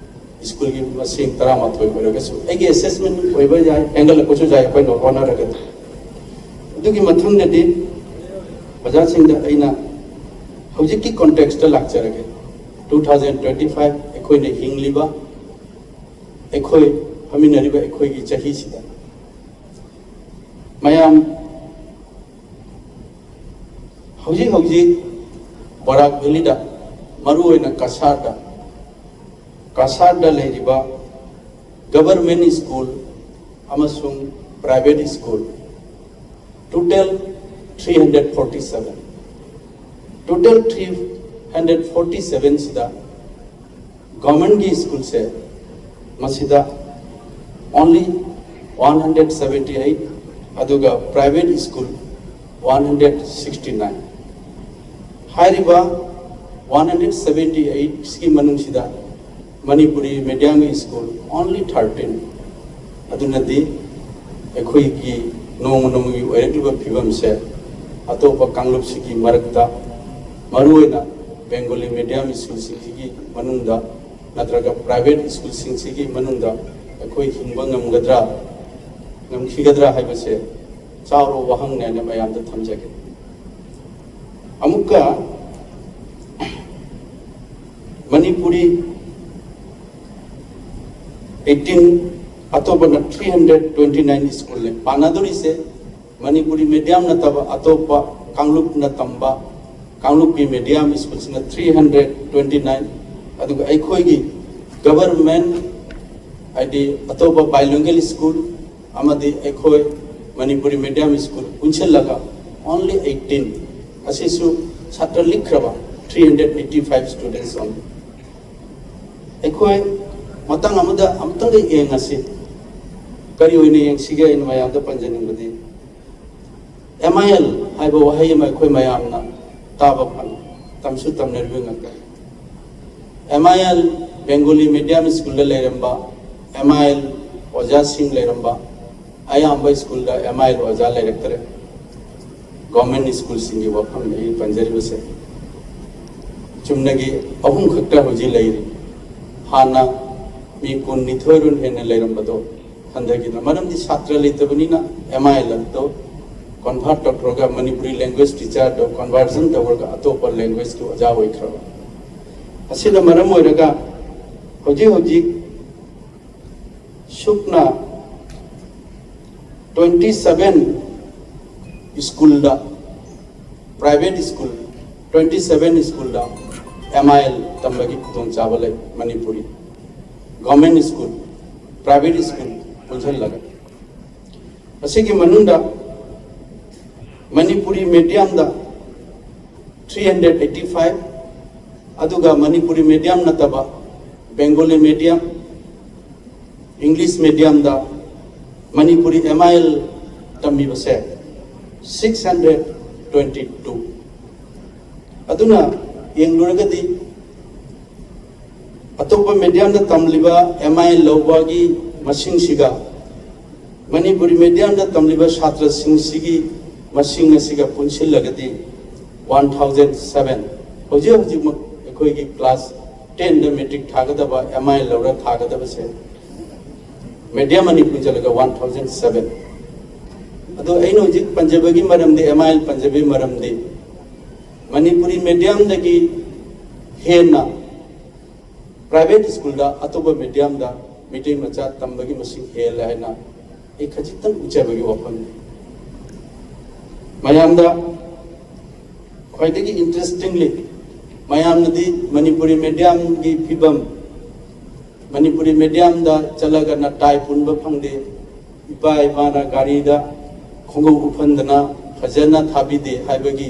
ꯁ꯭ꯀꯨꯜꯒꯤ ꯃꯁꯤꯡ ꯇꯔꯥꯃꯥꯊꯣꯏ ꯑꯣꯏꯔꯒꯁꯨ ꯑꯩꯒꯤ ꯑꯦꯁꯦꯁꯃꯦꯟ ꯑꯣꯏꯕ ꯌꯥꯏ, ꯍꯦꯟꯒꯠꯂꯛꯄꯁꯨ ꯌꯥꯏ, ꯑꯩꯈꯣꯏꯅ ꯍꯣꯠꯅꯔꯒꯗꯤ꯫ ꯑꯗꯨꯒꯤ ꯃꯊꯪꯗꯗꯤ ꯑꯣꯖꯥꯁꯤꯡꯗ ꯑꯩꯅ ꯍꯧꯖꯤꯛꯀꯤ ꯀꯣꯟꯇꯦꯛꯁꯇ ꯂꯥꯛꯆꯔꯒꯦ꯫ ꯇꯨ ꯊꯥꯎꯖꯟ ꯇ꯭ꯋꯦꯟꯇꯤ ꯐꯥꯏꯚ ꯑꯩꯈꯣꯏꯅ ꯍꯤꯡꯂꯤꯕ, ꯑꯩꯈꯣꯏ ꯐꯝꯃꯤꯟꯅꯔꯤꯕ ꯑꯩꯈꯣꯏꯒꯤ ꯆꯍꯤꯁꯤꯗ ꯃꯌꯥꯝ ꯍꯧꯖꯤꯛ ꯍꯧꯖꯤꯛ ꯕꯔꯥꯛ ꯚꯦꯂꯤꯗ, ꯃꯔꯨꯑꯣꯏꯅ ꯀꯁꯥꯔꯗ, ꯀꯁꯥꯔꯗ ꯂꯩꯔꯤꯕ ꯒꯚꯔꯟꯃꯦꯟꯠ ꯁ꯭ꯀꯨꯜ ꯑꯃꯁꯨꯡ private school, total three hundred forty seven. Total three hundred forty seven ꯁꯤꯗ ꯒꯣꯔꯃꯦꯟꯒꯤ ꯁ꯭ꯀꯨꯜꯁꯦ ꯃꯁꯤꯗ only one hundred seventy eight, ꯑꯗꯨꯒ private school one hundred sixty nine꯫ ꯍꯥꯏꯔꯤꯕ one hundred seventy eight ꯁꯤꯒꯤ ꯃꯅꯨꯡꯁꯤꯗ ꯃꯅꯤꯄꯨꯔꯤ ꯃꯦꯗꯤꯌꯝꯒꯤ ꯁ꯭ꯀꯨꯜ only thirteen꯫ ꯑꯗꯨꯅꯗꯤ ꯑꯩꯈꯣꯏꯒꯤ ꯅꯣꯡꯃ ꯅꯣꯡꯃꯒꯤ ꯑꯣꯏꯔꯛꯂꯤꯕ ꯐꯤꯕꯝꯁꯦ ꯑꯇꯣꯞꯄ ꯀꯥꯡꯂꯨꯞꯁꯤꯒꯤ ꯃꯔꯛꯇ, ꯃꯔꯨꯑꯣꯏꯅ ꯕꯦꯡꯒꯣꯂꯤ ꯃꯦꯗꯤꯌꯝ ꯁ꯭ꯀꯨꯜꯁꯤꯡꯁꯤꯒꯤ ꯃꯅꯨꯡꯗ ꯅꯠꯇ꯭ꯔꯒ ꯄ꯭ꯔꯥꯏꯚꯦꯠ ꯁ꯭ꯀꯨꯜꯁꯤꯡꯁꯤꯒꯤ ꯃꯅꯨꯡꯗ ꯑꯩꯈꯣꯏ ꯍꯤꯡꯕ ꯉꯝꯒꯗ꯭ꯔꯥ, ꯉꯝꯈꯤꯒꯗ꯭ꯔꯥ ꯍꯥꯏꯕꯁꯦ ꯆꯥꯎꯔꯕ ꯋꯥꯍꯪꯅꯦꯅ ꯃꯌꯥꯝꯗ ꯊꯝꯖꯒꯦ꯫ ꯑꯃꯨꯛꯀ ꯃꯅꯤꯄꯨꯔꯤ eighteen, ꯑꯇꯣꯞꯄꯅ three hundred twenty nine ꯁ꯭ꯀꯨꯜꯅꯤ ꯄꯥꯟꯅꯗꯣꯔꯤꯁꯦ꯫ ꯃꯅꯤꯄꯨꯔꯤ ꯃꯦꯗꯤꯌꯝ ꯅꯠꯇꯕ ꯑꯇꯣꯞꯄ ꯀꯥꯡꯂꯨꯞꯅ ꯇꯝꯕ ꯀꯥꯡꯂꯨꯞꯀꯤ ꯃꯦꯗꯤꯌꯝ ꯁ꯭ꯀꯨꯜꯁꯤꯅ three hundred twenty nine, ꯑꯗꯨꯒ ꯑꯩꯈꯣꯏꯒꯤ ꯒꯕꯔꯃꯦꯟ, ꯍꯥꯏꯗꯤ ꯑꯇꯣꯞꯄ ꯕꯥꯏꯂꯤꯡꯒ꯭ꯋꯦꯜ ꯁ꯭ꯀꯨꯜ ꯑꯃꯗꯤ ꯑꯩꯈꯣꯏ ꯃꯅꯤꯄꯨꯔꯤ ꯃꯦꯗꯤꯌꯝ ꯁ꯭ꯀꯨꯜ ꯄꯨꯟꯁꯤꯜꯂꯒ only eighteen꯫ ꯑꯁꯤꯁꯨ ꯁꯥꯇ꯭ꯔ ꯂꯤꯛꯈ꯭ꯔꯕ three hundred eighty five students only꯫ ꯑꯩꯈꯣꯏ ꯃꯇꯥꯡ ꯑꯃꯗ ꯑꯃꯨꯛꯇꯪꯒ ꯌꯦꯡꯉꯁꯤ꯫ ꯀꯔꯤ ꯑꯣꯏꯅ ꯌꯦꯡꯁꯤꯒꯦ? ꯑꯩꯅ ꯃꯌꯥꯝꯗ ꯄꯟꯖꯅꯤꯡꯕꯗꯤ, ꯑꯦꯝ ꯑꯥꯏ ꯑꯦꯜ ꯍꯥꯏꯕ ꯋꯥꯍꯩ ꯑꯃ ꯑꯩꯈꯣꯏ ꯃꯌꯥꯝꯅ ꯇꯥꯕ ꯐꯪꯏ, ꯇꯝꯁꯨ ꯇꯝꯅꯔꯤꯕ ꯉꯥꯛꯇꯅꯤ꯫ M I L, Bengali medium ꯁ꯭ꯀꯨꯜꯗ ꯂꯩꯔꯝꯕ ꯑꯦꯝ ꯑꯥꯏ ꯑꯦꯜ ꯑꯣꯖꯥꯁꯤꯡ ꯂꯩꯔꯝꯕ ꯑꯌꯥꯝꯕ ꯁ꯭ꯀꯨꯜꯗ ꯑꯦꯝ ꯑꯥꯏ ꯑꯦꯜ ꯑꯣꯖꯥ ꯂꯩꯔꯛꯇ꯭ꯔꯦ꯫ ꯒꯣꯔꯃꯦꯟ ꯁ꯭ꯀꯨꯜꯁꯤꯡꯒꯤ ꯋꯥꯐꯝꯅꯤ ꯑꯩ ꯄꯟꯖꯔꯤꯕꯁꯦ꯫ ꯆꯨꯝꯅꯒꯤ ꯑꯍꯨꯝ ꯈꯛꯇ ꯍꯧꯖꯤꯛ ꯂꯩꯔꯤ꯫ ꯍꯥꯟꯅ ꯃꯤ ꯀꯨꯟꯅꯤꯊꯣꯏ ꯔꯣꯝ ꯍꯦꯟꯅ ꯂꯩꯔꯝꯕꯗꯣ ꯍꯟꯊꯈꯤꯗꯅ, ꯃꯔꯝꯗꯤ ꯁꯥꯇ꯭ꯔ ꯂꯩꯇꯕꯅꯤꯅ ꯑꯦꯝ ꯑꯥꯏ ꯑꯦꯜ ꯑꯗꯣ ꯀꯟꯚꯥꯔꯠ ꯇꯧꯈ꯭ꯔꯒ ꯃꯅꯤꯄꯨꯔꯤ ꯂꯦꯡꯒ꯭ꯋꯦꯖ ꯇꯤꯆꯔꯗꯣ ꯀꯟꯚꯥꯔꯖꯟ ꯇꯧꯔꯒ ꯑꯇꯣꯞꯄ ꯂꯦꯡꯒ꯭ꯋꯦꯖꯀꯤ ꯑꯣꯖꯥ ꯑꯣꯏꯈ꯭ꯔꯕ꯫ ꯑꯁꯤꯅ ꯃꯔꯝ ꯑꯣꯏꯔꯒ ꯍꯧꯖꯤꯛ ꯍꯧꯖꯤꯛ ꯁꯨꯞꯅ twenty seven ꯁ꯭ꯀꯨꯜꯗ, ꯄ꯭ꯔꯥꯏꯚꯦꯠ ꯁ꯭ꯀꯨꯜ twenty seven ꯁ꯭ꯀꯨꯜꯗ ꯑꯦꯝ ꯑꯥꯏ ꯑꯦꯜ ꯇꯝꯕꯒꯤ ꯈꯨꯗꯣꯡꯆꯥꯕ ꯂꯩ꯫ Manipuri government school, private school ꯄꯨꯟꯁꯤꯜꯂꯒ꯫ ꯃꯁꯤꯒꯤ ꯃꯅꯨꯡꯗ ꯃꯅꯤꯄꯨꯔꯤ ꯃꯦꯗꯤꯌꯝꯗ ꯊ꯭ꯔꯤ ꯍꯟꯗ꯭ꯔꯦꯠ ꯑꯩꯠꯇꯤ ꯐꯥꯏꯚ, ꯑꯗꯨꯒ ꯃꯅꯤꯄꯨꯔꯤ ꯃꯦꯗꯤꯌꯝ ꯅꯠꯇꯕ ꯕꯦꯡꯒꯣꯂꯤ ꯃꯦꯗꯤꯌꯝ, ꯏꯪꯂꯤꯁ ꯃꯦꯗꯤꯌꯝꯗ ꯃꯅꯤꯄꯨꯔꯤ ꯑꯦꯝ ꯑꯥꯏ ꯑꯦꯜ ꯇꯝꯃꯤꯕꯁꯦ ꯁꯤꯛꯁ ꯍꯟꯗ꯭ꯔꯦꯠ ꯇ꯭ꯋꯦꯟꯇꯤ ꯇꯨ꯫ ꯑꯗꯨꯅ ꯌꯦꯡꯂꯨꯔꯒꯗꯤ ꯑꯇꯣꯞꯄ ꯃꯦꯗꯤꯌꯝꯗ ꯇꯝꯂꯤꯕ ꯑꯦꯝ ꯑꯥꯏ ꯑꯦꯜ ꯂꯧꯕꯒꯤ ꯃꯁꯤꯡꯁꯤꯒ ꯃꯅꯤꯄꯨꯔꯤ ꯃꯦꯗꯤꯌꯝꯗ ꯇꯝꯂꯤꯕ ꯁꯥꯇ꯭ꯔꯁꯤꯡꯁꯤꯒꯤ ꯃꯁꯤꯡ ꯑꯁꯤꯒ ꯄꯨꯟꯁꯤꯜꯂꯒꯗꯤ ꯋꯥꯟ ꯊꯥꯎꯖꯟ ꯁꯕꯦꯟ꯫ ꯍꯧꯖꯤꯛ ꯍꯧꯖꯤꯛꯃꯛ ꯑꯩꯈꯣꯏꯒꯤ ꯀ꯭ꯂꯥꯁ ꯇꯦꯟꯗ ꯃꯦꯇ꯭ꯔꯤꯛ ꯊꯥꯒꯗꯕ, ꯑꯦꯝ ꯑꯥꯏ ꯑꯦꯜ ꯂꯧꯔ ꯊꯥꯒꯗꯕꯁꯦ ꯃꯦꯗꯤꯌꯝ ꯑꯅꯤ ꯄꯨꯟꯁꯤꯜꯂꯒ ꯋꯥꯟ ꯊꯥꯎꯖꯟ ꯁꯕꯦꯟ꯫ ꯑꯗꯣ ꯑꯩꯅ ꯍꯧꯖꯤꯛ ꯄꯟꯖꯕꯒꯤ ꯃꯔꯝꯗꯤ, ꯑꯦꯝ ꯑꯥꯏ ꯑꯦꯜ ꯄꯟꯖꯕꯒꯤ ꯃꯔꯝꯗꯤ ꯃꯅꯤꯄꯨꯔꯤ ꯃꯦꯗꯤꯌꯝꯗꯒꯤ ꯍꯦꯟꯅ ꯄ꯭ꯔꯥꯏꯚꯦꯠ ꯁ꯭ꯀꯨꯜꯗ ꯑꯇꯣꯞꯄ ꯃꯦꯗꯤꯌꯝꯗ ꯃꯩꯇꯩ ꯃꯆꯥ ꯇꯝꯕꯒꯤ ꯃꯁꯤꯡ ꯍꯦꯜꯂꯦ ꯍꯥꯏꯅ ꯑꯩ ꯈꯖꯤꯛꯇꯪ ꯎꯠꯆꯕꯒꯤ ꯋꯥꯐꯝꯅꯤ꯫ ꯃꯌꯥꯝꯗ ꯈ꯭ꯋꯥꯏꯗꯒꯤ ꯏꯟꯇꯔꯦꯁꯇꯤꯡꯂꯤ, ꯃꯌꯥꯝꯅꯗꯤ ꯃꯅꯤꯄꯨꯔꯤ ꯃꯦꯗꯤꯌꯝꯒꯤ ꯐꯤꯕꯝ, ꯃꯅꯤꯄꯨꯔꯤ ꯃꯦꯗꯤꯌꯝꯗ ꯆꯠꯂꯒꯅ ꯇꯥꯏ ꯄꯨꯟꯕ ꯐꯪꯗꯦ, ꯏꯄꯥ ꯏꯃꯥꯅ ꯒꯥꯔꯤꯗ ꯈꯣꯡꯎꯞ ꯎꯞꯍꯟꯗꯅ ꯐꯖꯅ ꯊꯥꯕꯤꯗꯦ ꯍꯥꯏꯕꯒꯤ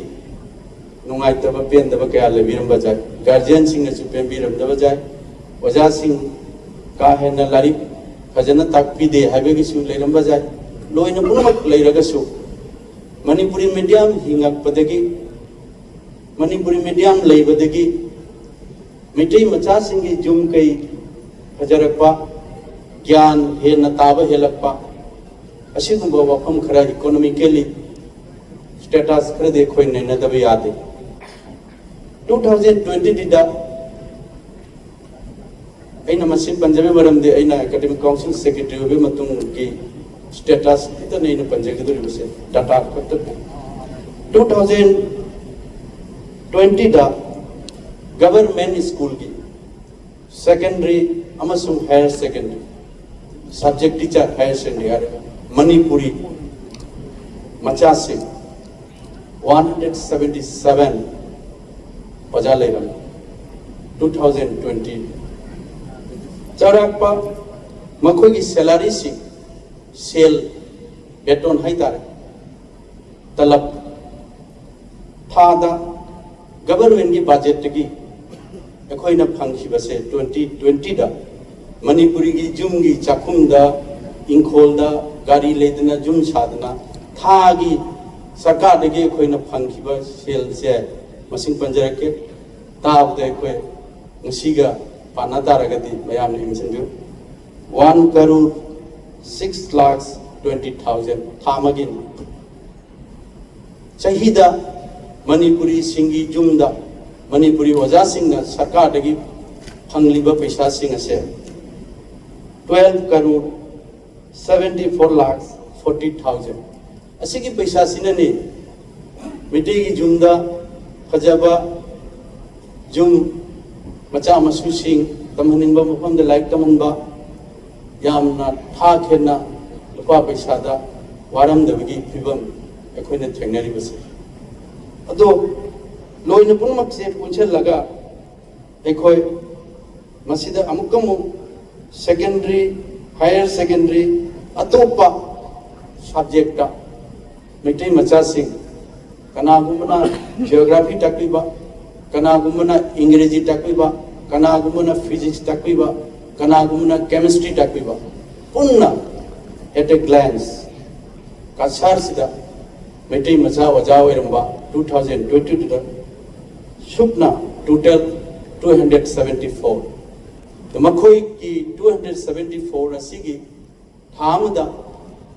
ꯅꯨꯡꯉꯥꯏꯇꯕ ꯄꯦꯟꯗꯕ ꯀꯌꯥ ꯂꯩꯕꯤꯔꯝꯕ ꯌꯥꯏ꯫ ꯒꯥꯔꯖꯤꯌꯟꯁꯤꯡꯅꯁꯨ ꯄꯦꯟꯕꯤꯔꯝꯗꯕ ꯌꯥꯏ꯫ ꯑꯣꯖꯥꯁꯤꯡ ꯀꯥ ꯍꯦꯟꯅ ꯂꯥꯏꯔꯤꯛ ꯐꯖꯅ ꯇꯥꯛꯄꯤꯗꯦ ꯍꯥꯏꯕꯒꯤꯁꯨ ꯂꯩꯔꯝꯕ ꯌꯥꯏ꯫ ꯂꯣꯏꯅ ꯄꯨꯝꯅꯃꯛ ꯂꯩꯔꯒꯁꯨ ꯃꯅꯤꯄꯨꯔꯤ ꯃꯦꯗꯤꯌꯝ ꯍꯤꯡꯉꯛꯄꯗꯒꯤ, ꯃꯅꯤꯄꯨꯔꯤ ꯃꯦꯗꯤꯌꯝ ꯂꯩꯕꯗꯒꯤ ꯃꯩꯇꯩ ꯃꯆꯥꯁꯤꯡꯒꯤ ꯌꯨꯝ ꯀꯩ ꯐꯖꯔꯛꯄ, ꯒ꯭ꯌꯥꯟ ꯍꯦꯟꯅ ꯇꯥꯕ ꯍꯦꯜꯂꯛꯄ, ꯑꯁꯤꯒꯨꯝꯕ ꯋꯥꯐꯝ ꯈꯔ, ꯏꯀꯣꯅꯣꯃꯤꯀꯦꯜꯂꯤ ꯁ꯭ꯇꯦꯇꯁ ꯈꯔꯗꯤ ꯑꯩꯈꯣꯏ ꯅꯩꯅꯗꯕ ꯌꯥꯗꯦ꯫ ꯇꯨ ꯊꯥꯎꯖꯟ ꯇ꯭ꯋꯦꯟꯇꯤꯗ ꯑꯩꯅ ꯃꯁꯤ ꯄꯟꯖꯕꯒꯤ ꯃꯔꯝꯗꯤ ꯑꯩꯅ ꯑꯦꯀꯥꯗꯦꯃꯤꯛ ꯀꯥꯎꯟꯁꯤꯜ ꯁꯦꯀ꯭ꯔꯦꯇꯔꯤ ꯑꯣꯏꯕ ꯃꯇꯨꯡꯒꯤ ꯁ꯭ꯇꯦꯇꯁ ꯈꯛꯇꯅꯤ ꯑꯩꯅ ꯄꯟꯖꯒꯗꯧꯔꯤꯕꯁꯦ, ꯗꯇꯥ ꯈꯛꯇꯅꯤ꯫ ꯇꯨ ꯊꯥꯎꯖꯟ ꯇ꯭ꯋꯦꯟꯇꯤꯗ ꯒꯚꯔꯟꯃꯦꯟꯠ ꯁ꯭ꯀꯨꯜꯒꯤ ꯁꯦꯀꯦꯟꯗꯔꯤ ꯑꯃꯁꯨꯡ higher secondary, subject teacher, higher secondary ꯍꯥꯏꯔꯒ ꯃꯅꯤꯄꯨꯔꯤ ꯃꯆꯥꯁꯤꯡ ꯋꯥꯟ ꯍꯟꯗ꯭ꯔꯦꯠ ꯁꯕꯦꯟꯇꯤ ꯁꯕꯦꯟ ꯑꯣꯖꯥ ꯂꯩꯔꯝꯃꯤ꯫ ꯇꯨ ꯊꯥꯎꯖꯟ ꯇ꯭ꯋꯦꯟꯇꯤ ꯆꯥꯎꯔꯥꯛꯄ ꯃꯈꯣꯏꯒꯤ ꯁꯦꯂꯔꯤꯁꯤ, ꯁꯦꯜ ꯕꯦꯇꯣꯟ ꯍꯥꯏꯇꯥꯔꯦ, ꯇꯂꯕ, ꯊꯥꯗ ꯒꯚꯔꯟꯃꯦꯟꯒꯤ ꯕꯖꯦꯠꯇꯒꯤ ꯑꯩꯈꯣꯏꯅ ꯐꯪꯈꯤꯕꯁꯦ, ꯇ꯭ꯋꯦꯟꯇꯤ ꯇ꯭ꯋꯦꯟꯇꯤꯗ ꯃꯅꯤꯄꯨꯔꯤꯒꯤ ꯌꯨꯝꯒꯤ ꯆꯥꯛꯈꯨꯝꯗ, ꯏꯪꯈꯣꯜꯗ, ꯒꯥꯔꯤ ꯂꯩꯗꯅ ꯌꯨꯝ ꯁꯥꯗꯅ ꯊꯥꯒꯤ ꯁꯔꯀꯥꯔꯗꯒꯤ ꯑꯩꯈꯣꯏꯅ ꯐꯪꯈꯤꯕ ꯁꯦꯜꯁꯦ ꯃꯁꯤꯡ ꯄꯟꯖꯔꯛꯀꯦ꯫ ꯇꯥꯕꯗ ꯑꯩꯈꯣꯏ ꯉꯁꯤꯒ ꯄꯥꯟꯅ ꯇꯥꯔꯒꯗꯤ ꯃꯌꯥꯝꯅ ꯌꯦꯡꯁꯤꯟꯕꯤꯌꯨ, one crore six lakhs twenty thousand ꯊꯥ ꯑꯃꯒꯤꯅꯤ꯫ ꯆꯍꯤꯗ ꯃꯅꯤꯄꯨꯔꯤꯁꯤꯡꯒꯤ ꯌꯨꯝꯗ ꯃꯅꯤꯄꯨꯔꯤ ꯑꯣꯖꯥꯁꯤꯡꯅ ꯁꯔꯀꯥꯔꯗꯒꯤ ꯐꯪꯂꯤꯕ ꯄꯩꯁꯥꯁꯤꯡ ꯑꯁꯦ twelve crore seventy four lakhs forty thousand꯫ ꯑꯁꯤꯒꯤ ꯄꯩꯁꯥꯁꯤꯅꯅꯤ ꯃꯩꯇꯩꯒꯤ ꯌꯨꯝꯗ ꯐꯖꯕ ꯌꯨꯝ, ꯃꯆꯥ ꯃꯁꯨꯁꯤꯡ ꯇꯝꯍꯟꯅꯤꯡꯕ ꯃꯐꯝꯗ ꯂꯥꯏꯔꯤꯛ ꯇꯝꯍꯟꯕ, ꯌꯥꯝꯅ ꯊꯥ ꯈꯦꯠꯅ ꯂꯨꯄꯥ ꯄꯩꯁꯥꯗ ꯋꯥꯔꯝꯗꯕꯒꯤ ꯐꯤꯕꯝ ꯑꯩꯈꯣꯏꯅ ꯊꯦꯡꯅꯔꯤꯕꯁꯦ꯫ ꯑꯗꯣ ꯂꯣꯏꯅ ꯄꯨꯝꯅꯃꯛꯁꯦ ꯄꯨꯟꯁꯤꯜꯂꯒ ꯑꯩꯈꯣꯏ ꯃꯁꯤꯗ ꯑꯃꯨꯛꯀ ꯑꯃꯨꯛ secondary, higher secondary, ꯑꯇꯣꯞꯄ subjectꯇ ꯃꯩꯇꯩ ꯃꯆꯥꯁꯤꯡ, ꯀꯅꯥꯒꯨꯝꯕꯅ geography ꯇꯥꯛꯄꯤꯕ, ꯀꯅꯥꯒꯨꯝꯕꯅ ꯏꯪꯒ꯭ꯔꯦꯖꯤ ꯇꯥꯛꯄꯤꯕ, ꯀꯅꯥꯒꯨꯝꯕꯅ physics ꯇꯥꯛꯄꯤꯕ, ꯀꯅꯥꯒꯨꯝꯕꯅ chemistry ꯇꯥꯛꯄꯤꯕ, ꯄꯨꯟꯅ at a glance ꯀꯁꯥꯔꯁꯤꯗ ꯃꯩꯇꯩ ꯃꯆꯥ ꯑꯣꯖꯥ ꯑꯣꯏꯔꯝꯕ two thousand twenty twoꯗ ꯁꯨꯞꯅ total two hundred seventy four꯫ ꯃꯈꯣꯏꯒꯤ two hundred seventy four ꯑꯁꯤꯒꯤ ꯊꯥ ꯑꯃꯗ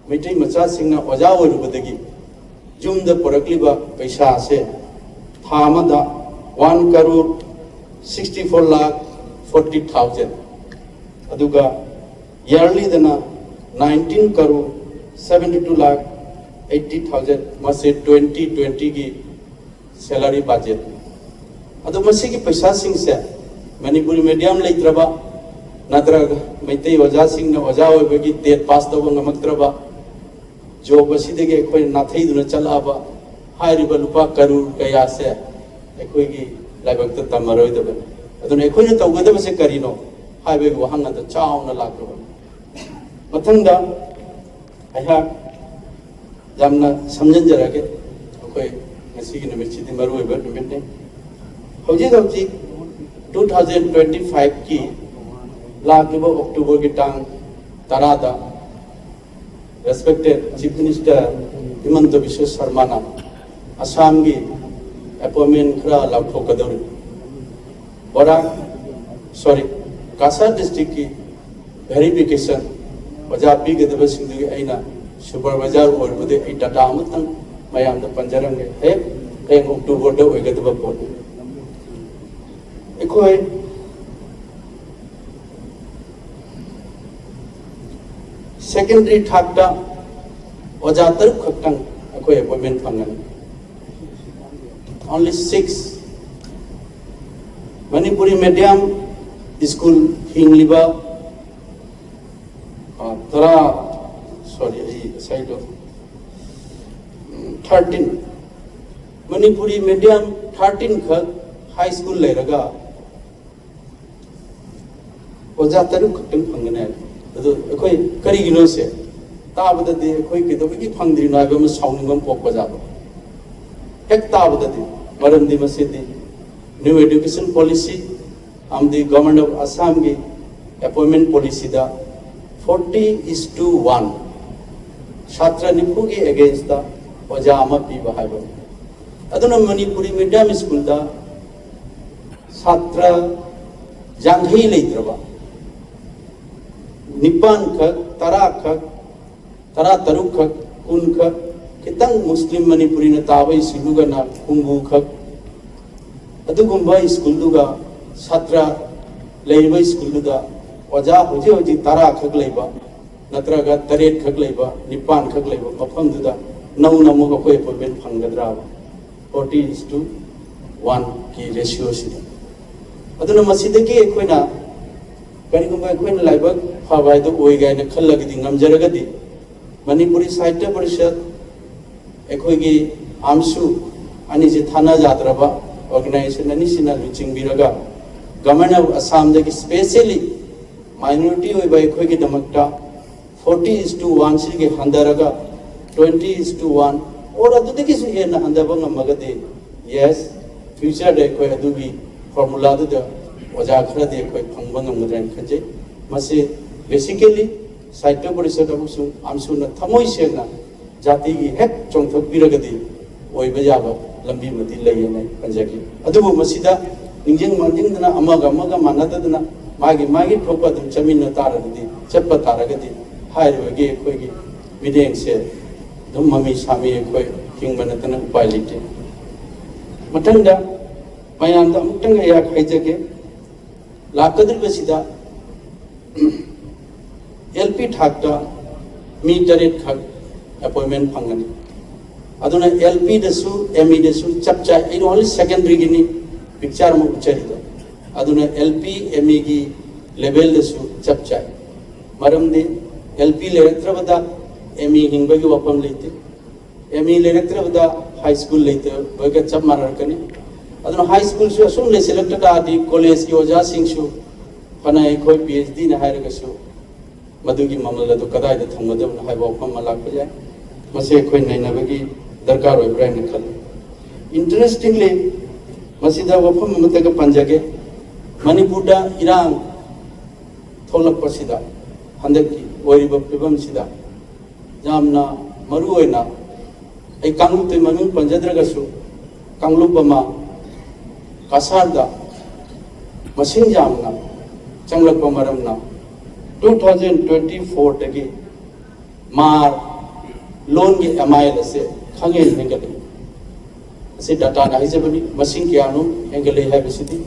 ꯃꯩꯇꯩ ꯃꯆꯥꯁꯤꯡꯅ ꯑꯣꯖꯥ ꯑꯣꯏꯔꯨꯕꯗꯒꯤ ꯌꯨꯝꯗ ꯄꯨꯔꯛꯂꯤꯕ ꯄꯩꯁꯥ ꯑꯁꯦ ꯊꯥ ꯑꯃꯗ one crore sixty four lakh forty thousand, ꯑꯗꯨꯒ yearlyꯗꯅ nineteen crore seventy two lakh eighty thousand꯫ ꯃꯁꯤ twenty twentyꯒꯤ salary budget꯫ ꯑꯗꯣ ꯃꯁꯤꯒꯤ ꯄꯩꯁꯥꯁꯤꯡꯁꯦ ꯃꯅꯤꯄꯨꯔꯤ medium ꯂꯩꯇ꯭ꯔꯕ ꯅꯠꯇ꯭ꯔꯒ ꯃꯩꯇꯩ ꯑꯣꯖꯥꯁꯤꯡꯅ ꯑꯣꯖꯥ ꯑꯣꯏꯕꯒꯤ TET pass ꯇꯧꯕ ꯉꯝꯃꯛꯇ꯭ꯔꯕ, job ꯑꯁꯤꯗꯒꯤ ꯑꯩꯈꯣꯏꯅ ꯅꯥꯊꯩꯗꯨꯅ ꯆꯠꯂꯛꯑꯕ ꯍꯥꯏꯔꯤꯕ ꯂꯨꯄꯥ ꯀꯔꯣꯔ ꯀꯌꯥꯁꯦ ꯑꯩꯈꯣꯏꯒꯤ ꯂꯥꯏꯕꯛꯇ ꯇꯝꯃꯔꯣꯏꯗꯕꯅꯤ꯫ ꯑꯗꯨꯅ ꯑꯩꯈꯣꯏꯅ ꯇꯧꯒꯗꯕꯁꯦ ꯀꯔꯤꯅꯣ ꯍꯥꯏꯕꯒꯤ ꯋꯥꯍꯪ ꯑꯗꯨ ꯆꯥꯎꯅ ꯂꯥꯛꯂꯕꯅꯤ꯫ ꯃꯊꯪꯗ ꯑꯩꯍꯥꯛ ꯌꯥꯝꯅ ꯁꯝꯖꯤꯟꯖꯔꯒꯦ꯫ ꯑꯩꯈꯣꯏ ꯉꯁꯤꯒꯤ ꯅꯨꯃꯤꯠꯁꯤꯗꯤ ꯃꯔꯨ ꯑꯣꯏꯕ ꯅꯨꯃꯤꯠꯅꯤ꯫ ꯍꯧꯖꯤꯛ ꯍꯧꯖꯤꯛ ꯇꯨ ꯊꯥꯎꯖꯟ ꯇ꯭ꯋꯦꯟꯇꯤ ꯐꯥꯏꯚꯀꯤ ꯂꯥꯛꯂꯤꯕ ꯑꯣꯛꯇꯣꯕꯔꯒꯤ ꯇꯥꯡ ꯇꯔꯥꯗ ꯔꯦꯁꯄꯦꯛꯇꯦꯠ ꯆꯤꯐ ꯃꯤꯅꯤꯁꯇꯔ ꯍꯤꯃꯟꯇ ꯕꯤꯁ꯭ꯋ ꯁꯔꯃꯥꯅ ꯑꯁꯥꯝꯒꯤ ꯑꯦꯄꯣꯏꯟꯃꯦꯟ ꯈꯔ ꯂꯥꯎꯊꯣꯛꯀꯗꯧꯔꯤ꯫ ꯕꯣꯔꯥ, ꯁꯣꯔꯤ, ꯀꯥꯁꯥꯔ ꯗꯤꯁꯇ꯭ꯔꯤꯛꯀꯤ ꯚꯦꯔꯤꯐꯤꯀꯦꯁꯟ ꯑꯣꯖꯥ ꯄꯤꯒꯗꯕꯁꯤꯡꯗꯨꯒꯤ ꯑꯩꯅ ꯁꯨꯄꯔꯚꯥꯏꯖꯔ ꯑꯣꯏꯔꯨꯕꯗꯒꯤ ꯑꯩ ꯗꯥꯇꯥ ꯑꯃꯇꯪ ꯃꯌꯥꯝꯗ ꯄꯟꯖꯔꯝꯒꯦ꯫ ꯍꯦꯛ ꯍꯌꯦꯡ ꯑꯣꯛꯇꯣꯕꯔꯗ ꯑꯣꯏꯒꯗꯕ ꯄꯣꯠꯅꯤ꯫ ꯑꯩꯈꯣꯏ ꯁꯦꯀꯦꯟꯗꯔꯤ ꯊꯥꯛꯇ ꯑꯣꯖꯥ ꯇꯔꯨꯛ ꯈꯛꯇꯪ ꯑꯩꯈꯣꯏ ꯑꯦꯄꯣꯏꯟꯃꯦꯟ ꯐꯪꯒꯅꯤ꯫ Only six. Manipuri medium school ꯍꯤꯡꯂꯤꯕ, ꯑ, ꯇꯔꯥ, ꯁꯣꯔꯤ, ꯑꯩ ꯉꯁꯥꯏꯗꯣ, ꯎꯝ, ꯊꯥꯔꯇꯤꯟ, ꯃꯅꯤꯄꯨꯔꯤ ꯃꯦꯗꯤꯌꯝ ꯊꯥꯔꯇꯤꯟ ꯈꯛ ꯍꯥꯏ ꯁ꯭ꯀꯨꯜ ꯂꯩꯔꯒ ꯑꯣꯖꯥ ꯇꯔꯨꯛ ꯈꯛꯇꯪ ꯐꯪꯒꯅꯤ ꯍꯥꯏꯕ꯫ ꯑꯗꯨ ꯑꯩꯈꯣꯏ ꯀꯔꯤꯒꯤꯅꯣ ꯁꯦ? ꯇꯥꯕꯗꯗꯤ ꯑꯩꯈꯣꯏ ꯀꯩꯗꯧꯕꯒꯤ ꯐꯪꯗ꯭ꯔꯤꯅꯣ ꯍꯥꯏꯕ ꯑꯃ ꯁꯥꯎꯅꯤꯡꯕ ꯑꯃ ꯄꯣꯛꯄ ꯖꯥꯠꯂꯣ? ꯍꯦꯛ ꯇꯥꯕꯗꯗꯤ꯫ ꯃꯔꯝꯗꯤ ꯃꯁꯤꯗꯤ ꯅ꯭ꯌꯨ ꯑꯦꯖꯨꯀꯦꯁꯟ ꯄꯣꯂꯤꯁꯤ ꯑꯃꯗꯤ ꯒꯚꯔꯟꯃꯦꯟꯠ ꯑꯣꯐ ꯑꯁꯥꯝꯒꯤ ꯑꯦꯄꯣꯏꯟꯃꯦꯟꯠ ꯄꯣꯂꯤꯁꯤꯗ forty is to one, ꯁꯥꯇ꯭ꯔ ꯅꯤꯐꯨꯒꯤ ꯑꯦꯒꯦꯟꯁꯇ ꯑꯣꯖꯥ ꯑꯃ ꯄꯤꯕ ꯍꯥꯏꯕꯅꯤ꯫ ꯑꯗꯨꯅ ꯃꯅꯤꯄꯨꯔꯤ ꯃꯤꯗꯤꯌꯝ ꯁ꯭ꯀꯨꯜꯗ ꯁꯥꯇ꯭ꯔ ꯌꯥꯡꯈꯩ ꯂꯩꯇ꯭ꯔꯕ, ꯅꯤꯄꯥꯟ ꯈꯛ, ꯇꯔꯥ ꯈꯛ, ꯇꯔꯥ ꯇꯔꯨꯛ ꯈꯛ, ꯀꯨꯟ ꯈꯛ, ꯈꯤꯇꯪ ꯃꯨꯁꯂꯤꯝ ꯃꯅꯤꯄꯨꯔꯤꯅ ꯇꯥꯕ ꯁ꯭ꯀꯨꯜꯗꯨꯒꯅ ꯍꯨꯝꯐꯨ ꯈꯛ, ꯑꯗꯨꯒꯨꯝꯕ ꯁ꯭ꯀꯨꯜꯗꯨꯒ ꯁꯥꯇ꯭ꯔ ꯂꯩꯔꯤꯕ ꯁ꯭ꯀꯨꯜꯗꯨꯗ ꯑꯣꯖꯥ ꯍꯧꯖꯤꯛ ꯍꯧꯖꯤꯛ ꯇꯔꯥ ꯈꯛ ꯂꯩꯕ, ꯅꯠꯇ꯭ꯔꯒ ꯇꯔꯦꯠ ꯈꯛ ꯂꯩꯕ, ꯅꯤꯄꯥꯟ ꯈꯛ ꯂꯩꯕ ꯃꯐꯝꯗꯨꯗ ꯅꯧꯅ ꯑꯃꯨꯛ ꯑꯩꯈꯣꯏ ꯑꯦꯄꯣꯏꯟꯃꯦꯟꯠ ꯐꯪꯒꯗ꯭ꯔꯥꯕ? Forty is to one ꯀꯤ ꯔꯦꯁꯤꯑꯣꯁꯤꯗ꯫ ꯑꯗꯨꯅ ꯃꯁꯤꯗꯒꯤ ꯑꯩꯈꯣꯏꯅ ꯀꯔꯤꯒꯨꯝꯕ ꯑꯩꯈꯣꯏꯅ ꯂꯥꯏꯕꯛ ꯐꯕ ꯍꯥꯏꯗꯨ ꯑꯣꯏꯒꯦ ꯍꯥꯏꯅ ꯈꯜꯂꯒꯗꯤ, ꯉꯝꯖꯔꯒꯗꯤ, ꯃꯅꯤꯄꯨꯔꯤ ꯁꯥꯍꯤꯇ꯭ꯌ ꯄꯔꯤꯁꯠ, ꯑꯩꯈꯣꯏꯒꯤ ꯑꯝꯁꯨ ꯑꯅꯤꯁꯤ ꯊꯥꯅ ꯌꯥꯗ꯭ꯔꯕ ꯑꯣꯔꯒꯅꯥꯏꯖꯦꯁꯟ ꯑꯅꯤꯁꯤꯅ ꯂꯨꯆꯤꯡꯕꯤꯔꯒ ꯒꯚꯔꯟꯃꯦꯟꯠ ꯑꯣꯐ ꯑꯁꯥꯝꯗꯒꯤ ꯁ꯭ꯄꯦꯁꯤꯌꯦꯜꯂꯤ ꯃꯥꯏꯅꯣꯔꯤꯇꯤ ꯑꯣꯏꯕ ꯑꯩꯈꯣꯏꯒꯤꯗꯃꯛꯇ forty is to one ꯁꯤꯒꯤ ꯍꯟꯊꯔꯒ Twenty is to one, or ꯑꯗꯨꯗꯒꯤꯁꯨ ꯍꯦꯟꯅ ꯍꯟꯊꯕ ꯉꯝꯃꯒꯗꯤ, yes, future ꯗ ꯑꯩꯈꯣꯏ ꯑꯗꯨꯒꯤ formula ꯗꯨꯗ ꯑꯣꯖꯥ ꯈꯔꯗꯤ ꯑꯩꯈꯣꯏ ꯐꯪꯕ ꯉꯝꯒꯗ꯭ꯔꯥ ꯍꯥꯏꯅ ꯈꯟꯖꯩ꯫ ꯃꯁꯤ basically ꯁꯥꯍꯤꯇ꯭ꯌ ꯄꯔꯤꯁꯠ ꯑꯃꯁꯨꯡ ꯑꯝꯁꯨꯅ ꯊꯃꯣꯏ ꯁꯦꯡꯅ ꯖꯥꯇꯤꯒꯤ ꯍꯦꯛ ꯆꯣꯡꯊꯣꯛꯄꯤꯔꯒꯗꯤ ꯑꯣꯏꯕ ꯌꯥꯕ ꯂꯝꯕꯤ ꯑꯃꯗꯤ ꯂꯩꯌꯦꯅ ꯑꯩ ꯈꯟꯖꯒꯦ꯫ ꯑꯗꯨꯕꯨ ꯃꯁꯤꯗ ꯅꯤꯡꯁꯤꯡ ꯃꯥꯡꯖꯤꯡꯗꯅ, ꯑꯃꯒ ꯑꯃꯒ ꯃꯥꯟꯅꯗꯗꯅ, ꯃꯥꯒꯤ ꯃꯥꯒꯤ ꯊꯣꯛꯄ ꯑꯗꯨꯝ ꯆꯠꯃꯤꯟꯅ ꯇꯥꯔꯒꯗꯤ, ꯆꯠꯄ ꯇꯥꯔꯒꯗꯤ, ꯍꯥꯏꯔꯤꯕꯒꯤ ꯑꯩꯈꯣꯏꯒꯤ ꯃꯤꯠꯌꯦꯡꯁꯦ ꯑꯗꯨꯝ ꯃꯃꯤ ꯁꯥꯃꯤ ꯑꯩꯈꯣꯏ ꯍꯤꯡꯕ ꯅꯠꯇꯅ ꯎꯄꯥꯏ ꯂꯩꯇꯦ꯫ ꯃꯊꯪꯗ ꯃꯌꯥꯝꯗ ꯑꯃꯨꯛꯇꯪ ꯑꯩꯍꯥꯛ ꯍꯥꯏꯖꯒꯦ, ꯂꯥꯛꯀꯗꯧꯔꯤꯕꯁꯤꯗ ꯑꯦꯜ ꯄꯤ ꯊꯥꯛꯇ ꯃꯤ ꯇꯔꯦꯠ ꯈꯛ ꯑꯦꯄꯣꯏꯟꯃꯦꯟ ꯐꯪꯒꯅꯤ꯫ ꯑꯗꯨꯅ ꯑꯦꯜ ꯄꯤꯗꯁꯨ, ꯑꯦꯝ ꯏꯗꯁꯨ ꯆꯞ ꯆꯥꯏ꯫ ꯑꯩꯅ ꯑꯣꯟꯂꯤ ꯁꯦꯀꯦꯟꯗꯔꯤꯒꯤꯅꯤ ꯄꯤꯛꯆꯔ ꯑꯃ ꯎꯠꯆꯔꯤꯗꯣ꯫ ꯑꯗꯨꯅ ꯑꯦꯜ ꯄꯤ, ꯑꯦꯝ ꯏꯒꯤ ꯂꯦꯚꯦꯜꯗꯁꯨ ꯆꯞ ꯆꯥꯏ꯫ ꯃꯔꯝꯗꯤ ꯑꯦꯜ ꯄꯤ ꯂꯩꯔꯛꯇ꯭ꯔꯕꯗ ꯑꯦꯝ ꯏ ꯍꯤꯡꯕꯒꯤ ꯋꯥꯐꯝ ꯂꯩꯇꯦ꯫ ꯑꯦꯝ ꯏ ꯂꯩꯔꯛꯇ꯭ꯔꯕꯗ ꯍꯥꯏ ꯁ꯭ꯀꯨꯜ ꯂꯩꯇꯕꯒ ꯆꯞ ꯃꯥꯟꯅꯔꯛꯀꯅꯤ꯫ ꯑꯗꯨꯅ ꯍꯥꯏ ꯁ꯭ꯀꯨꯜꯁꯨ ꯑꯁꯨꯝ ꯂꯩꯁꯤꯜꯂꯛꯇ ꯇꯥꯔꯗꯤ ꯀꯣꯂꯦꯖꯀꯤ ꯑꯣꯖꯥꯁꯤꯡꯁꯨ ꯐꯅ ꯑꯩꯈꯣꯏ ꯄꯤ ꯑꯩꯆ ꯗꯤꯅ ꯍꯥꯏꯔꯒꯁꯨ ꯃꯗꯨꯒꯤ ꯃꯃꯜ ꯑꯗꯨ ꯀꯗꯥꯏꯗ ꯊꯝꯒꯗꯕꯅꯣ ꯍꯥꯏꯕ ꯋꯥꯐꯝ ꯑꯃ ꯂꯥꯛꯄ ꯌꯥꯏ꯫ ꯃꯁꯤ ꯑꯩꯈꯣꯏ ꯅꯩꯅꯕꯒꯤ ꯗꯔꯀꯥꯔ ꯑꯣꯏꯕ꯭ꯔꯥ ꯍꯥꯏꯅ ꯈꯜꯂꯤ꯫ Interestingly, ꯃꯁꯤꯗ ꯋꯥꯐꯝ ꯑꯃꯠꯇꯒ ꯄꯟꯖꯒꯦ꯫ ꯃꯅꯤꯄꯨꯔꯗ ꯏꯔꯥꯡ ꯊꯣꯛꯂꯛꯄꯁꯤꯗ, ꯍꯟꯗꯛꯀꯤ ꯑꯣꯏꯔꯤꯕ ꯐꯤꯕꯝꯁꯤꯗ, ꯌꯥꯝꯅ ꯃꯔꯨ ꯑꯣꯏꯅ ꯑꯩ ꯀꯥꯡꯂꯨꯞꯇꯨꯒꯤ ꯃꯃꯤꯡ ꯄꯟꯖꯗ꯭ꯔꯒꯁꯨ, ꯀꯥꯡꯂꯨꯞ ꯑꯃ ꯀꯁꯥꯔꯗ ꯃꯁꯤꯡ ꯌꯥꯝꯅ ꯆꯪꯂꯛꯄ ꯃꯔꯝꯅ, two thousand twenty fourꯗꯒꯤ ꯃꯥꯔ ꯂꯣꯟꯒꯤ ꯑꯦꯝ ꯑꯥꯏ ꯑꯦꯜ ꯑꯁꯦ ꯈꯪꯍꯦꯟ ꯍꯦꯟꯒꯠꯂꯤ꯫ ꯑꯁꯤ ꯗꯥꯇꯥꯅ ꯍꯥꯏꯖꯕꯅꯤ꯫ ꯃꯁꯤꯡ ꯀꯌꯥꯅꯣ ꯍꯦꯟꯒꯠꯂꯛꯏ ꯍꯥꯏꯕꯁꯤꯗꯤ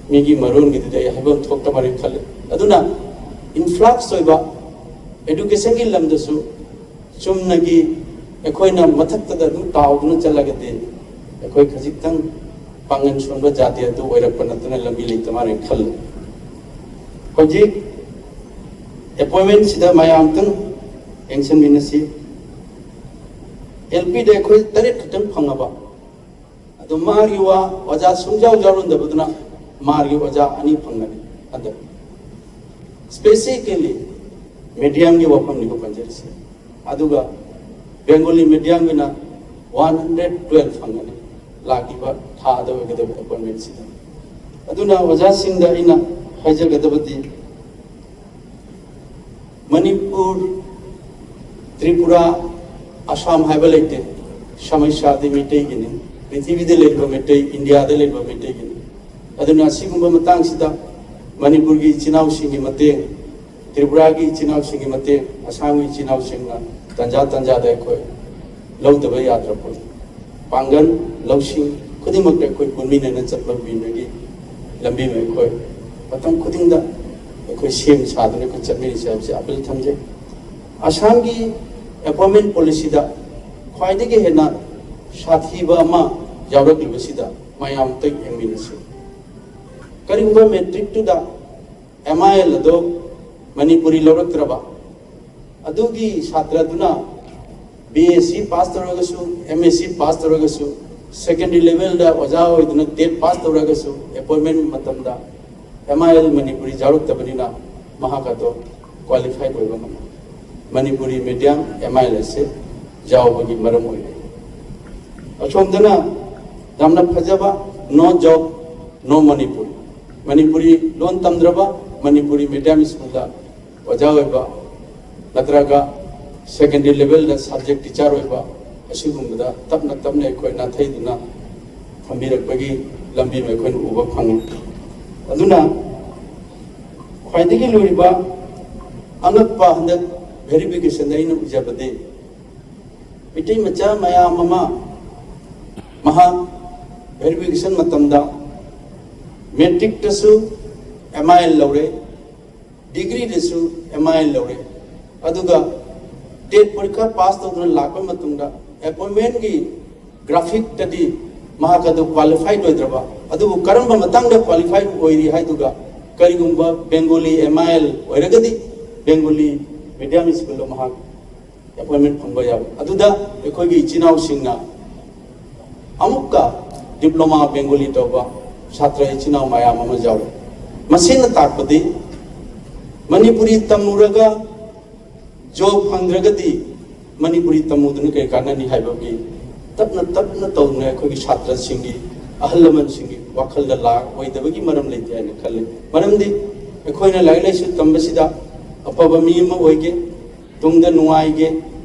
ꯃꯤꯒꯤ ꯃꯔꯣꯟꯒꯤꯗꯨꯗꯤ ꯑꯩ ꯍꯥꯏꯐꯝ ꯊꯣꯛꯇꯕꯅꯤ ꯈꯜꯂꯤ꯫ ꯑꯗꯨꯅ ꯏꯟꯐ꯭ꯂꯛꯁ ꯑꯣꯏꯕ ꯑꯦꯗꯨꯀꯦꯁꯟꯒꯤ ꯂꯝꯗꯁꯨ ꯆꯨꯝꯅꯒꯤ ꯑꯩꯈꯣꯏꯅ ꯃꯊꯛꯇꯗ ꯑꯗꯨꯝ ꯇꯥꯎꯗꯨꯅ ꯆꯠꯂꯒꯗꯤ ꯑꯩꯈꯣꯏ ꯈꯖꯤꯛꯇꯪ ꯄꯥꯡꯒꯜ ꯁꯣꯟꯕ ꯖꯥꯇꯤ ꯑꯗꯨ ꯑꯣꯏꯔꯛꯄ ꯅꯠꯇꯅ ꯂꯝꯕꯤ ꯂꯩꯇ ꯃꯥꯜꯂꯦ ꯈꯜꯂꯤ꯫ ꯍꯧꯖꯤꯛ ꯑꯦꯄꯣꯏꯟꯃꯦꯟꯁꯤꯗ ꯃꯌꯥꯝꯇꯪ ꯌꯦꯡꯁꯤꯟꯃꯤꯟꯅꯁꯤ꯫ ꯑꯦꯜ ꯄꯤꯗ ꯑꯩꯈꯣꯏ ꯇꯔꯦꯠ ꯈꯛꯇꯪ ꯐꯪꯉꯕ, ꯑꯗꯣ ꯃꯥꯔꯒꯤ ꯋꯥ, ꯑꯣꯖꯥ ꯁꯨꯡꯌꯥꯎ ꯌꯥꯎꯔꯝꯗꯕꯗꯨꯅ ꯃꯥꯔꯒꯤ ꯑꯣꯖꯥ ꯑꯅꯤ ꯐꯪꯒꯅꯤ ꯍꯟꯗꯛ꯫ ꯁ꯭ꯄꯦꯁꯤꯐꯤꯀꯦꯜꯂꯤ ꯃꯦꯗꯤꯌꯝꯒꯤ ꯋꯥꯐꯝꯅꯤꯀꯣ ꯄꯟꯖꯔꯤꯁꯦ꯫ ꯑꯗꯨꯒ ꯕꯦꯡꯒꯣꯂꯤ ꯃꯦꯗꯤꯌꯝꯒꯤꯅ ꯋꯥꯟ ꯍꯟꯗ꯭ꯔꯦꯠ ꯇꯨꯋꯦꯜꯐ ꯐꯪꯒꯅꯤ ꯂꯥꯛꯂꯤꯕ ꯊꯥꯗ ꯑꯣꯏꯒꯗꯕ ꯑꯦꯄꯣꯏꯟꯃꯦꯟꯁꯤꯗ꯫ ꯑꯗꯨꯅ ꯑꯣꯖꯥꯁꯤꯡꯗ ꯑꯩꯅ ꯍꯥꯏꯖꯒꯗꯕꯗꯤ, ꯃꯅꯤꯄꯨꯔ, ꯇ꯭ꯔꯤꯄꯨꯔꯥ, ꯑꯁꯥꯝ ꯍꯥꯏꯕ ꯂꯩꯇꯦ꯫ ꯁꯃꯁ꯭ꯌꯥꯗꯤ ꯃꯩꯇꯩꯒꯤꯅꯤ, ꯄ꯭ꯔꯤꯊꯤꯕꯤꯗ ꯂꯩꯔꯤꯕ ꯃꯩꯇꯩ, ꯏꯟꯗꯤꯌꯥꯗ ꯂꯩꯔꯤꯕ ꯃꯩꯇꯩꯒꯤꯅꯤ꯫ ꯑꯗꯨꯅ ꯑꯁꯤꯒꯨꯝꯕ ꯃꯇꯥꯡꯁꯤꯗ ꯃꯅꯤꯄꯨꯔꯒꯤ ꯏꯆꯤꯟ ꯏꯅꯥꯎꯁꯤꯡꯒꯤ ꯃꯇꯦꯡ, ꯇ꯭ꯔꯤꯄꯨꯔꯥꯒꯤ ꯏꯆꯤꯟ ꯏꯅꯥꯎꯁꯤꯡꯒꯤ ꯃꯇꯦꯡ, ꯑꯁꯥꯝꯒꯤ ꯏꯆꯤꯟ ꯏꯅꯥꯎꯁꯤꯡꯅ ꯇꯟꯖꯥ ꯇꯟꯖꯥꯗ ꯑꯩꯈꯣꯏ ꯂꯧꯗꯕ ꯌꯥꯗ꯭ꯔꯕ ꯄꯣꯠꯅꯤ꯫ ꯄꯥꯡꯒꯜ, ꯂꯧꯁꯤꯡ ꯈꯨꯗꯤꯡꯃꯛꯇ ꯑꯩꯈꯣꯏ ꯄꯨꯟꯃꯤꯟꯅꯅ ꯆꯠꯄ ꯃꯤꯑꯣꯏꯕꯒꯤ ꯂꯝꯕꯤ ꯑꯃ ꯑꯩꯈꯣꯏ ꯃꯇꯝ ꯈꯨꯗꯤꯡꯗ ꯑꯩꯈꯣꯏ ꯁꯦꯝ ꯁꯥꯗꯨꯅ ꯑꯩꯈꯣꯏ ꯆꯠꯃꯤꯟꯅꯁꯤ ꯍꯥꯏꯕꯁꯤ ꯑꯥꯄꯤꯜ ꯊꯝꯖꯩ꯫ ꯑꯁꯥꯝꯒꯤ ꯑꯦꯄꯣꯏꯟꯃꯦꯟ ꯄꯣꯂꯤꯁꯤꯗ ꯈ꯭ꯋꯥꯏꯗꯒꯤ ꯍꯦꯟꯅ ꯁꯥꯊꯤꯕ ꯑꯃ ꯌꯥꯎꯔꯛꯂꯤꯕꯁꯤꯗ ꯃꯌꯥꯝ ꯑꯝꯇ ꯌꯦꯡꯃꯤꯟꯅꯁꯤ꯫ ꯀꯔꯤꯒꯨꯝꯕ ꯃꯦꯇ꯭ꯔꯤꯛꯇꯨꯗ ꯑꯦꯝ ꯑꯥꯏ ꯑꯦꯜ ꯑꯗꯣ ꯃꯅꯤꯄꯨꯔꯤ ꯂꯧꯔꯛꯇ꯭ꯔꯕ, ꯑꯗꯨꯒꯤ ꯁꯥꯇ꯭ꯔꯗꯨꯅ ꯕꯤ ꯑꯦꯁ ꯁꯤ ꯄꯥꯁ ꯇꯧꯔꯒꯁꯨ, ꯑꯦꯝ ꯑꯦꯁ ꯁꯤ ꯄꯥꯁ ꯇꯧꯔꯒꯁꯨ, ꯁꯦꯀꯦꯟꯗꯔꯤ ꯂꯦꯚꯦꯜꯗ ꯑꯣꯖꯥ ꯑꯣꯏꯗꯨꯅ ꯇꯦꯠ ꯄꯥꯁ ꯇꯧꯔꯒꯁꯨ, ꯑꯦꯄꯣꯏꯟꯃꯦꯟ ꯃꯇꯝꯗ ꯑꯦꯝ ꯑꯥꯏ ꯑꯦꯜ ꯃꯅꯤꯄꯨꯔꯤ ꯌꯥꯎꯔꯛꯇꯕꯅꯤꯅ ꯃꯍꯥꯛ ꯑꯗꯣ ꯀ꯭ꯋꯥꯂꯤꯐꯥꯏꯠ ꯑꯣꯏꯕ ꯉꯝꯃꯤ꯫ Manipuri medium M I L ꯑꯁꯤ ꯌꯥꯎꯕꯒꯤ ꯃꯔꯝ ꯑꯣꯏꯔꯦ꯫ ꯑꯁꯣꯝꯗꯅ ꯌꯥꯝꯅ ꯐꯖꯕ "No job, no Manipuri", Manipuri ꯂꯣꯟ ꯇꯝꯗ꯭ꯔꯕ ꯃꯅꯤꯄꯨꯔꯤ ꯃꯦꯗꯤꯌꯝ ꯁ꯭ꯀꯨꯜꯗ ꯑꯣꯖꯥ ꯑꯣꯏꯕ ꯅꯠꯇ꯭ꯔꯒ ꯁꯦꯀꯦꯟꯗꯔꯤ ꯂꯦꯚꯦꯜꯗ ꯁꯕꯖꯦꯛ ꯇꯤꯆꯔ ꯑꯣꯏꯕ, ꯑꯁꯤꯒꯨꯝꯕꯗ ꯇꯞꯅ ꯇꯞꯅ ꯑꯩꯈꯣꯏ ꯅꯥꯊꯩꯗꯨꯅ ꯊꯝꯕꯤꯔꯛꯄꯒꯤ ꯂꯝꯕꯤ ꯑꯃ ꯑꯩꯈꯣꯏꯅ ꯎꯕ ꯐꯪꯉꯤ꯫ ꯑꯗꯨꯅ ꯈ꯭ꯋꯥꯏꯗꯒꯤ ꯂꯨꯔꯤꯕ ꯑꯉꯛꯄ ꯍꯟꯗꯛ ꯚꯦꯔꯤꯐꯤꯀꯦꯁꯟꯗ ꯑꯩꯅ ꯎꯖꯕꯗꯤ, ꯃꯤꯇꯩ ꯃꯆꯥ ꯃꯌꯥꯝ ꯑꯃ ꯃꯍꯥꯛ ꯚꯦꯔꯤꯐꯤꯀꯦꯁꯟ ꯃꯇꯝꯗ ꯃꯦꯇ꯭ꯔꯤꯛꯇꯁꯨ ꯑꯦꯝ ꯑꯥꯏ ꯑꯦꯜ ꯂꯧꯔꯦ, ꯗꯤꯒ꯭ꯔꯤꯗꯁꯨ ꯑꯦꯝ ꯑꯥꯏ ꯑꯦꯜ ꯂꯧꯔꯦ, ꯑꯗꯨꯒ ꯇꯦꯠ ꯄꯔꯤꯈꯥ ꯄꯥꯁ ꯇꯧꯗꯨꯅ ꯂꯥꯛꯄ ꯃꯇꯨꯡꯗ ꯑꯦꯄꯣꯏꯟꯃꯦꯟꯒꯤ ꯒ꯭ꯔꯥꯐꯤꯛꯇꯗꯤ ꯃꯍꯥꯛ ꯑꯗꯨ ꯀ꯭ꯋꯥꯂꯤꯐꯥꯏꯠ ꯑꯣꯏꯗ꯭ꯔꯕ, ꯑꯗꯨꯕꯨ ꯀꯔꯝꯕ ꯃꯇꯥꯡꯗ ꯀ꯭ꯋꯥꯂꯤꯐꯥꯏꯠ ꯑꯣꯏꯔꯤ ꯍꯥꯏꯗꯨꯒ, ꯀꯔꯤꯒꯨꯝꯕ ꯕꯦꯡꯒꯣꯂꯤ ꯑꯦꯝ ꯑꯥꯏ ꯑꯦꯜ ꯑꯣꯏꯔꯒꯗꯤ ꯕꯦꯡꯒꯣꯂꯤ ꯃꯦꯗꯤꯌꯝ ꯁ꯭ꯀꯨꯜꯗ ꯃꯍꯥꯛ ꯑꯦꯄꯣꯏꯟꯃꯦꯟ ꯐꯪꯕ ꯌꯥꯕ꯫ ꯑꯗꯨꯗ ꯑꯩꯈꯣꯏꯒꯤ ꯏꯆꯤꯟ ꯏꯅꯥꯎꯁꯤꯡꯅ ꯑꯃꯨꯛꯀ ꯗꯤꯄ꯭ꯂꯣꯃꯥ ꯕꯦꯡꯒꯣꯂꯤ ꯇꯧꯕ ꯁꯥꯇ꯭ꯔ ꯏꯆꯤꯟ ꯏꯅꯥꯎ ꯃꯌꯥꯝ ꯑꯃ ꯌꯥꯎꯔꯤ꯫ ꯃꯁꯤꯅ ꯇꯥꯛꯄꯗꯤ ꯃꯅꯤꯄꯨꯔꯤ ꯇꯝꯃꯨꯔꯒ ꯖꯣꯕ ꯐꯪꯗ꯭ꯔꯒꯗꯤ ꯃꯅꯤꯄꯨꯔꯤ ꯇꯝꯃꯨꯗꯨꯅ ꯀꯔꯤ ꯀꯥꯟꯅꯅꯤ ꯍꯥꯏꯕꯒꯤ ꯇꯞꯅ ꯇꯞꯅ ꯇꯧꯗꯨꯅ ꯑꯩꯈꯣꯏꯒꯤ ꯁꯥꯇ꯭ꯔꯁꯤꯡꯒꯤ, ꯑꯍꯜ ꯂꯃꯟꯁꯤꯡꯒꯤ ꯋꯥꯈꯜꯗ ꯂꯥꯛꯑꯣꯏꯗꯕꯒꯤ ꯃꯔꯝ ꯂꯩꯇꯦ ꯍꯥꯏꯅ ꯈꯜꯂꯤ꯫ ꯃꯔꯝꯗꯤ ꯑꯩꯈꯣꯏꯅ ꯂꯥꯏꯔꯤꯛ ꯂꯥꯏꯁꯨ ꯇꯝꯕꯁꯤꯗ ꯑꯐꯕ ꯃꯤ ꯑꯃ ꯑꯣꯏꯒꯦ, ꯇꯨꯡꯗ ꯅꯨꯡꯉꯥꯏꯒꯦ,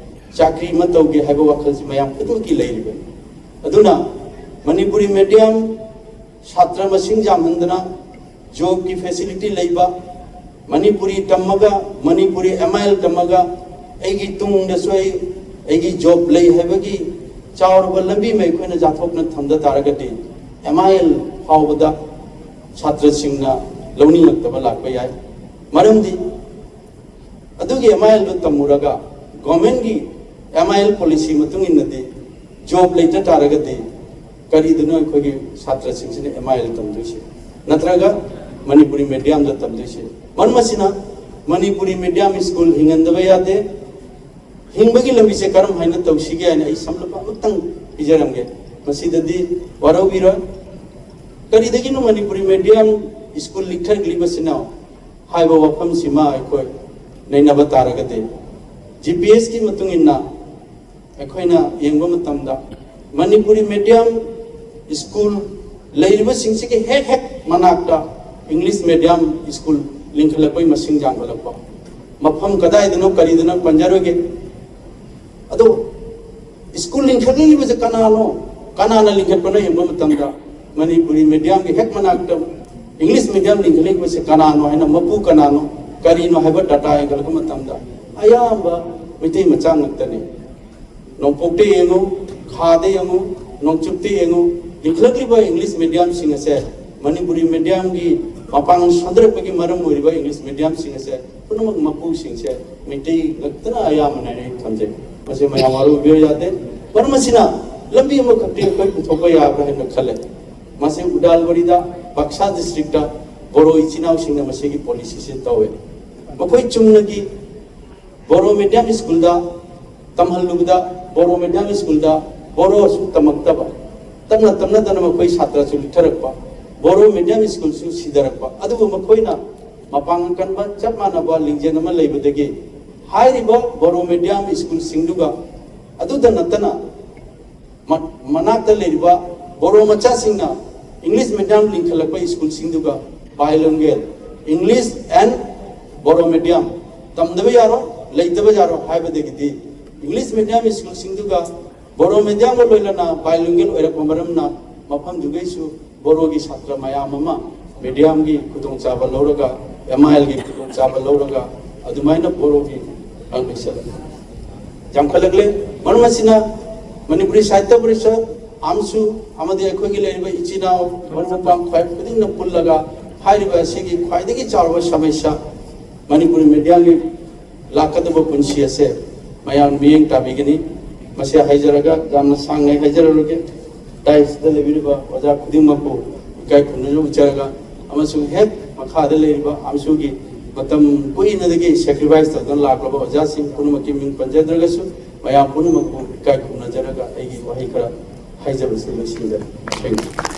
ꯆꯥꯀ꯭ꯔꯤ ꯑꯃ ꯇꯧꯒꯦ ꯍꯥꯏꯕ ꯋꯥꯈꯜꯁꯤ ꯃꯌꯥꯝ ꯈꯨꯗꯤꯡꯃꯛꯀꯤ ꯂꯩꯔꯤꯕꯅꯤ꯫ ꯑꯗꯨꯅ ꯃꯅꯤꯄꯨꯔꯤ ꯃꯦꯗꯤꯌꯝ ꯁꯥꯇ꯭ꯔ ꯃꯁꯤꯡ ꯌꯥꯝꯍꯟꯗꯅ, ꯖꯣꯕꯀꯤ ꯐꯦꯁꯤꯂꯤꯇꯤ ꯂꯩꯕ, ꯃꯅꯤꯄꯨꯔꯤ ꯇꯝꯃꯒ, ꯃꯅꯤꯄꯨꯔꯤ ꯑꯦꯝ ꯑꯥꯏ ꯑꯦꯜ ꯇꯝꯃꯒ ꯑꯩꯒꯤ ꯇꯨꯡꯗꯁꯨ ꯑꯩ, ꯑꯩꯒꯤ ꯖꯣꯕ ꯂꯩ ꯍꯥꯏꯕꯒꯤ ꯆꯥꯎꯔꯕ ꯂꯝꯕꯤ ꯑꯃ ꯑꯩꯈꯣꯏꯅ ꯌꯥꯊꯣꯛꯅ ꯊꯝꯗ ꯇꯥꯔꯒꯗꯤ, ꯑꯦꯝ ꯑꯥꯏ ꯑꯦꯜ ꯐꯥꯎꯕꯗ ꯁꯥꯇ꯭ꯔꯁꯤꯡꯅ ꯂꯧꯅꯤꯡꯂꯛꯇꯕ ꯂꯥꯛꯄ ꯌꯥꯏ꯫ ꯃꯔꯝꯗꯤ ꯑꯗꯨꯒꯤ ꯑꯦꯝ ꯑꯥꯏ ꯑꯦꯜꯗꯨ ꯇꯝꯃꯨꯔꯒ ꯒꯣꯔꯃꯦꯟꯒꯤ ꯑꯦꯝ ꯑꯥꯏ ꯑꯦꯜ ꯄꯣꯂꯤꯁꯤ ꯃꯇꯨꯡ ꯏꯟꯅꯗꯤ ꯖꯣꯕ ꯂꯩꯇ ꯇꯥꯔꯒꯗꯤ ꯀꯔꯤꯗꯅꯣ ꯑꯩꯈꯣꯏꯒꯤ ꯁꯥꯇ꯭ꯔꯁꯤꯡꯁꯤꯅ ꯑꯦꯝ ꯑꯥꯏ ꯑꯦꯜ ꯇꯝꯗꯣꯏꯁꯦ, ꯅꯠꯇ꯭ꯔꯒ ꯃꯅꯤꯄꯨꯔꯤ ꯃꯦꯗꯤꯌꯝꯗ ꯇꯝꯗꯣꯏꯁꯦ? ꯃꯔꯝ ꯑꯁꯤꯅ ꯃꯅꯤꯄꯨꯔꯤ ꯃꯦꯗꯤꯌꯝ ꯁ꯭ꯀꯨꯜ ꯍꯤꯡꯍꯟꯗꯕ ꯌꯥꯗꯦ꯫ ꯍꯤꯡꯕꯒꯤ ꯂꯝꯕꯤꯁꯦ ꯀꯔꯝ ꯍꯥꯏꯅ ꯇꯧꯁꯤꯒꯦ ꯍꯥꯏꯅ ꯑꯩ ꯁꯝꯂꯞꯄ ꯑꯃꯇꯪ ꯄꯤꯖꯔꯝꯒꯦ꯫ ꯃꯁꯤꯗꯗꯤ ꯋꯥꯔꯧꯕꯤꯔꯣꯏ꯫ ꯀꯔꯤꯗꯒꯤꯅꯣ ꯃꯅꯤꯄꯨꯔꯤ ꯃꯦꯗꯤꯌꯝ ꯁ꯭ꯀꯨꯜ ꯂꯤꯡꯊꯔꯛꯂꯤꯕꯁꯤꯅ ꯍꯥꯏꯕ ꯋꯥꯐꯝꯁꯤꯃ ꯑꯩꯈꯣꯏ ꯅꯩꯅꯕ ꯇꯥꯔꯒꯗꯤ, ꯖꯤ ꯄꯤ ꯑꯦꯁꯀꯤ ꯃꯇꯨꯡ ꯏꯟꯅ ꯑꯩꯈꯣꯏꯅ ꯌꯦꯡꯕ ꯃꯇꯝꯗ ꯃꯅꯤꯄꯨꯔꯤ ꯃꯦꯗꯤꯌꯝ ꯁ꯭ꯀꯨꯜ ꯂꯩꯔꯤꯕꯁꯤꯡꯁꯤꯒꯤ ꯍꯦꯛ ꯍꯦꯛ ꯃꯅꯥꯛꯇ ꯏꯪꯂꯤꯁ ꯃꯦꯗꯤꯌꯝ ꯁ꯭ꯀꯨꯜ ꯂꯤꯡꯈꯠꯂꯛꯄꯒꯤ ꯃꯁꯤꯡ ꯌꯥꯝꯈꯠꯂꯛꯄ꯫ ꯃꯐꯝ ꯀꯗꯥꯏꯗꯅꯣ ꯀꯔꯤꯗꯅꯣ ꯄꯟꯖꯔꯣꯏꯒꯦ꯫ ꯑꯗꯣ ꯁ꯭ꯀꯨꯜ ꯂꯤꯡꯈꯠꯂꯛꯂꯤꯕꯁꯦ ꯀꯅꯥꯅꯣ? ꯀꯅꯥꯅ ꯂꯤꯡꯈꯠꯄꯅꯣ ꯌꯦꯡꯕ ꯃꯇꯝꯗ ꯃꯅꯤꯄꯨꯔꯤ ꯃꯦꯗꯤꯌꯝꯒꯤ ꯍꯦꯛ ꯃꯅꯥꯛꯇ ꯏꯪꯂꯤꯁ ꯃꯦꯗꯤꯌꯝ ꯂꯤꯡꯈꯠꯂꯛꯂꯤꯕꯁꯦ ꯀꯅꯥꯅꯣ ꯍꯥꯏꯅ, ꯃꯄꯨ ꯀꯅꯥꯅꯣ, ꯀꯔꯤꯅꯣ ꯍꯥꯏꯕ ꯗꯥꯇꯥ ꯌꯦꯡꯈꯠꯂꯛꯄ ꯃꯇꯝꯗ ꯑꯌꯥꯝꯕ ꯃꯩꯇꯩ ꯃꯆꯥ ꯉꯥꯛꯇꯅꯤ꯫ ꯅꯣꯡꯄꯣꯛꯇ ꯌꯦꯡꯉꯨ, ꯈꯥꯗ ꯌꯦꯡꯉꯨ, ꯅꯣꯡꯆꯨꯞꯇ ꯌꯦꯡꯉꯨ, ꯂꯤꯡꯈꯠꯂꯛꯂꯤꯕ ꯏꯪꯂꯤꯁ ꯃꯦꯗꯤꯌꯝꯁꯤꯡ ꯑꯁꯦ, ꯃꯅꯤꯄꯨꯔꯤ ꯃꯦꯗꯤꯌꯝꯒꯤ ꯃꯄꯥꯡꯒꯜ ꯁꯣꯟꯊꯔꯛꯄꯒꯤ ꯃꯔꯝ ꯑꯣꯏꯔꯤꯕ ꯏꯪꯂꯤꯁ ꯃꯦꯗꯤꯌꯝꯁꯤꯡ ꯑꯁꯦ ꯄꯨꯝꯅꯃꯛ ꯃꯄꯨꯁꯤꯡꯁꯦ ꯃꯩꯇꯩ ꯉꯥꯛꯇꯅ ꯑꯌꯥꯝꯕꯅ ꯑꯩ ꯊꯝꯖꯩ꯫ ꯃꯁꯤ ꯃꯌꯥꯝ ꯋꯥꯔꯧꯕꯤꯕ ꯌꯥꯗꯦ꯫ ꯃꯔꯝ ꯑꯁꯤꯅ ꯂꯝꯕꯤ ꯑꯃꯈꯛꯇꯤ ꯑꯩꯈꯣꯏ ꯄꯨꯊꯣꯛꯄ ꯌꯥꯕ꯭ꯔꯥ ꯍꯥꯏꯅ ꯈꯜꯂꯦ꯫ ꯃꯁꯤ ꯎꯗꯥꯜꯒꯨꯔꯤꯗ, ꯕꯛꯁꯥ ꯗꯤꯁꯇ꯭ꯔꯤꯛꯇ ꯕꯣꯔꯣ ꯏꯆꯤꯟ ꯏꯅꯥꯎꯁꯤꯡꯅ ꯃꯁꯤꯒꯤ ꯄꯣꯂꯤꯁꯤꯁꯦ ꯇꯧꯋꯦ꯫ ꯃꯈꯣꯏ ꯆꯨꯝꯅꯒꯤ ꯕꯣꯔꯣ ꯃꯦꯗꯤꯌꯝ ꯁ꯭ꯀꯨꯜꯗ ꯇꯝꯍꯜꯂꯨꯕꯗ, ꯕꯣꯔꯣ ꯃꯦꯗꯤꯌꯝ ꯁ꯭ꯀꯨꯜꯗ ꯕꯣꯔꯣꯁꯨ ꯇꯝꯃꯛꯇꯕ, ꯇꯞꯅ ꯇꯞꯅꯗꯅ ꯃꯈꯣꯏ ꯁꯥꯇ꯭ꯔꯁꯨ ꯂꯤꯊꯔꯛꯄ, ꯕꯣꯔꯣ ꯃꯦꯗꯤꯌꯝ ꯁ꯭ꯀꯨꯜꯁꯨ ꯁꯤꯊꯔꯛꯄ꯫ ꯑꯗꯨꯕꯨ ꯃꯈꯣꯏꯅ ꯃꯄꯥꯡꯒꯜ ꯀꯟꯕ, ꯆꯞ ꯃꯥꯟꯅꯕ ꯂꯤꯡꯖꯦꯜ ꯑꯃ ꯂꯩꯕꯗꯒꯤ ꯍꯥꯏꯔꯤꯕ ꯕꯣꯔꯣ ꯃꯦꯗꯤꯌꯝ ꯁ꯭ꯀꯨꯜꯁꯤꯡꯗꯨꯒ ꯑꯗꯨꯗ ꯅꯠꯇꯅ ꯃ- ꯃꯅꯥꯛꯇ ꯂꯩꯔꯤꯕ ꯕꯣꯔꯣ ꯃꯆꯥꯁꯤꯡꯅ ꯏꯪꯂꯤꯁ ꯃꯦꯗꯤꯌꯝ ꯂꯤꯡꯈꯠꯂꯛꯄ ꯁ꯭ꯀꯨꯜꯁꯤꯡꯗꯨꯒ ꯕꯥꯏꯂꯣꯡꯒꯦꯜ, ꯏꯪꯂꯤꯁ ꯑꯦꯟ ꯕꯣꯔꯣ ꯃꯦꯗꯤꯌꯝ ꯇꯝꯗꯕ ꯌꯥꯔꯣꯏ, ꯂꯩꯇꯕ ꯌꯥꯔꯣꯏ ꯍꯥꯏꯕꯗꯒꯤꯗꯤ ꯏꯪꯂꯤꯁ ꯃꯦꯗꯤꯌꯝ ꯁ꯭ꯀꯨꯜꯁꯤꯡꯗꯨꯒ ꯕꯣꯔꯣ ꯃꯦꯗꯤꯌꯝꯒ ꯂꯣꯏꯅꯅ ꯕꯥꯏꯂꯣꯡꯒꯦꯜ ꯑꯣꯏꯔꯛꯄ ꯃꯔꯝꯅ ꯃꯐꯝꯗꯨꯒꯩꯁꯨ ꯕꯣꯔꯣꯒꯤ ꯁꯥꯇ꯭ꯔ ꯃꯌꯥꯝ ꯑꯃ ꯃꯦꯗꯤꯌꯝꯒꯤ ꯈꯨꯗꯣꯡꯆꯥꯕ ꯂꯧꯔꯒ, ꯑꯦꯝ ꯑꯥꯏ ꯑꯦꯜꯒꯤ ꯈꯨꯗꯣꯡꯆꯥꯕ ꯂꯧꯔꯒ ꯑꯗꯨꯃꯥꯏꯅ ꯕꯣꯔꯣꯒꯤ ꯂꯥꯡꯃꯤꯁꯠ ꯌꯥꯝꯈꯠꯂꯛꯂꯦ꯫ ꯃꯔꯝ ꯑꯁꯤꯅ ꯃꯅꯤꯄꯨꯔꯤ ꯁꯥꯍꯤꯇ꯭ꯌ ꯄꯔꯤꯁꯠ, ꯑꯝꯁꯨ ꯑꯃꯗꯤ ꯑꯩꯈꯣꯏꯒꯤ ꯂꯩꯔꯤꯕ ꯏꯆꯤꯟ ꯏꯅꯥꯎ ꯃꯔꯨꯞ ꯃꯄꯥꯡ ꯈ꯭ꯋꯥꯏ ꯈꯨꯗꯤꯡꯅ ꯄꯨꯜꯂꯒ ꯍꯥꯏꯔꯤꯕ ꯑꯁꯤꯒꯤ ꯈ꯭ꯋꯥꯏꯗꯒꯤ ꯆꯥꯎꯔꯕ ꯁꯃꯁ꯭ꯌꯥ ꯃꯅꯤꯄꯨꯔꯤ ꯃꯦꯗꯤꯌꯝꯒꯤ ꯂꯥꯛꯀꯗꯕ ꯄꯨꯟꯁꯤ ꯑꯁꯦ ꯃꯌꯥꯝ ꯃꯤꯠꯌꯦꯡ ꯇꯥꯕꯤꯒꯅꯤ꯫ ꯃꯁꯤ ꯍꯥꯏꯖꯔꯒ ꯌꯥꯝꯅ ꯁꯥꯡꯅ ꯍꯥꯏꯖꯔꯔꯣꯏꯒꯦ꯫ ꯗꯥꯏꯁꯇ ꯂꯩꯕꯤꯔꯤꯕ ꯑꯣꯖꯥ ꯈꯨꯗꯤꯡꯃꯛꯄꯨ ꯏꯀꯥꯏ ꯈꯨꯝꯅꯅ ꯎꯠꯆꯔꯒ ꯑꯃꯁꯨꯡ ꯍꯦꯛ ꯃꯈꯥꯗ ꯂꯩꯔꯤꯕ ꯑꯝꯁꯨꯒꯤ ꯃꯇꯝ ꯀꯨꯏꯅꯗꯒꯤ ꯁꯦꯀ꯭ꯔꯤꯐꯥꯏꯁ ꯇꯧꯗꯨꯅ ꯂꯥꯛꯂꯕ ꯑꯣꯖꯥꯁꯤꯡ ꯄꯨꯝꯅꯃꯛꯀꯤ ꯃꯤꯡ ꯄꯟꯖꯗ꯭ꯔꯒꯁꯨ ꯃꯌꯥꯝ ꯄꯨꯝꯅꯃꯛꯄꯨ ꯏꯀꯥꯏ ꯈꯨꯝꯅꯖꯔꯒ ꯑꯩꯒꯤ ꯋꯥꯍꯩ ꯈꯔ ꯍꯥꯏꯖꯕꯁꯤ ꯂꯣꯏꯁꯤꯟꯖꯔꯦ꯫ Thank you꯫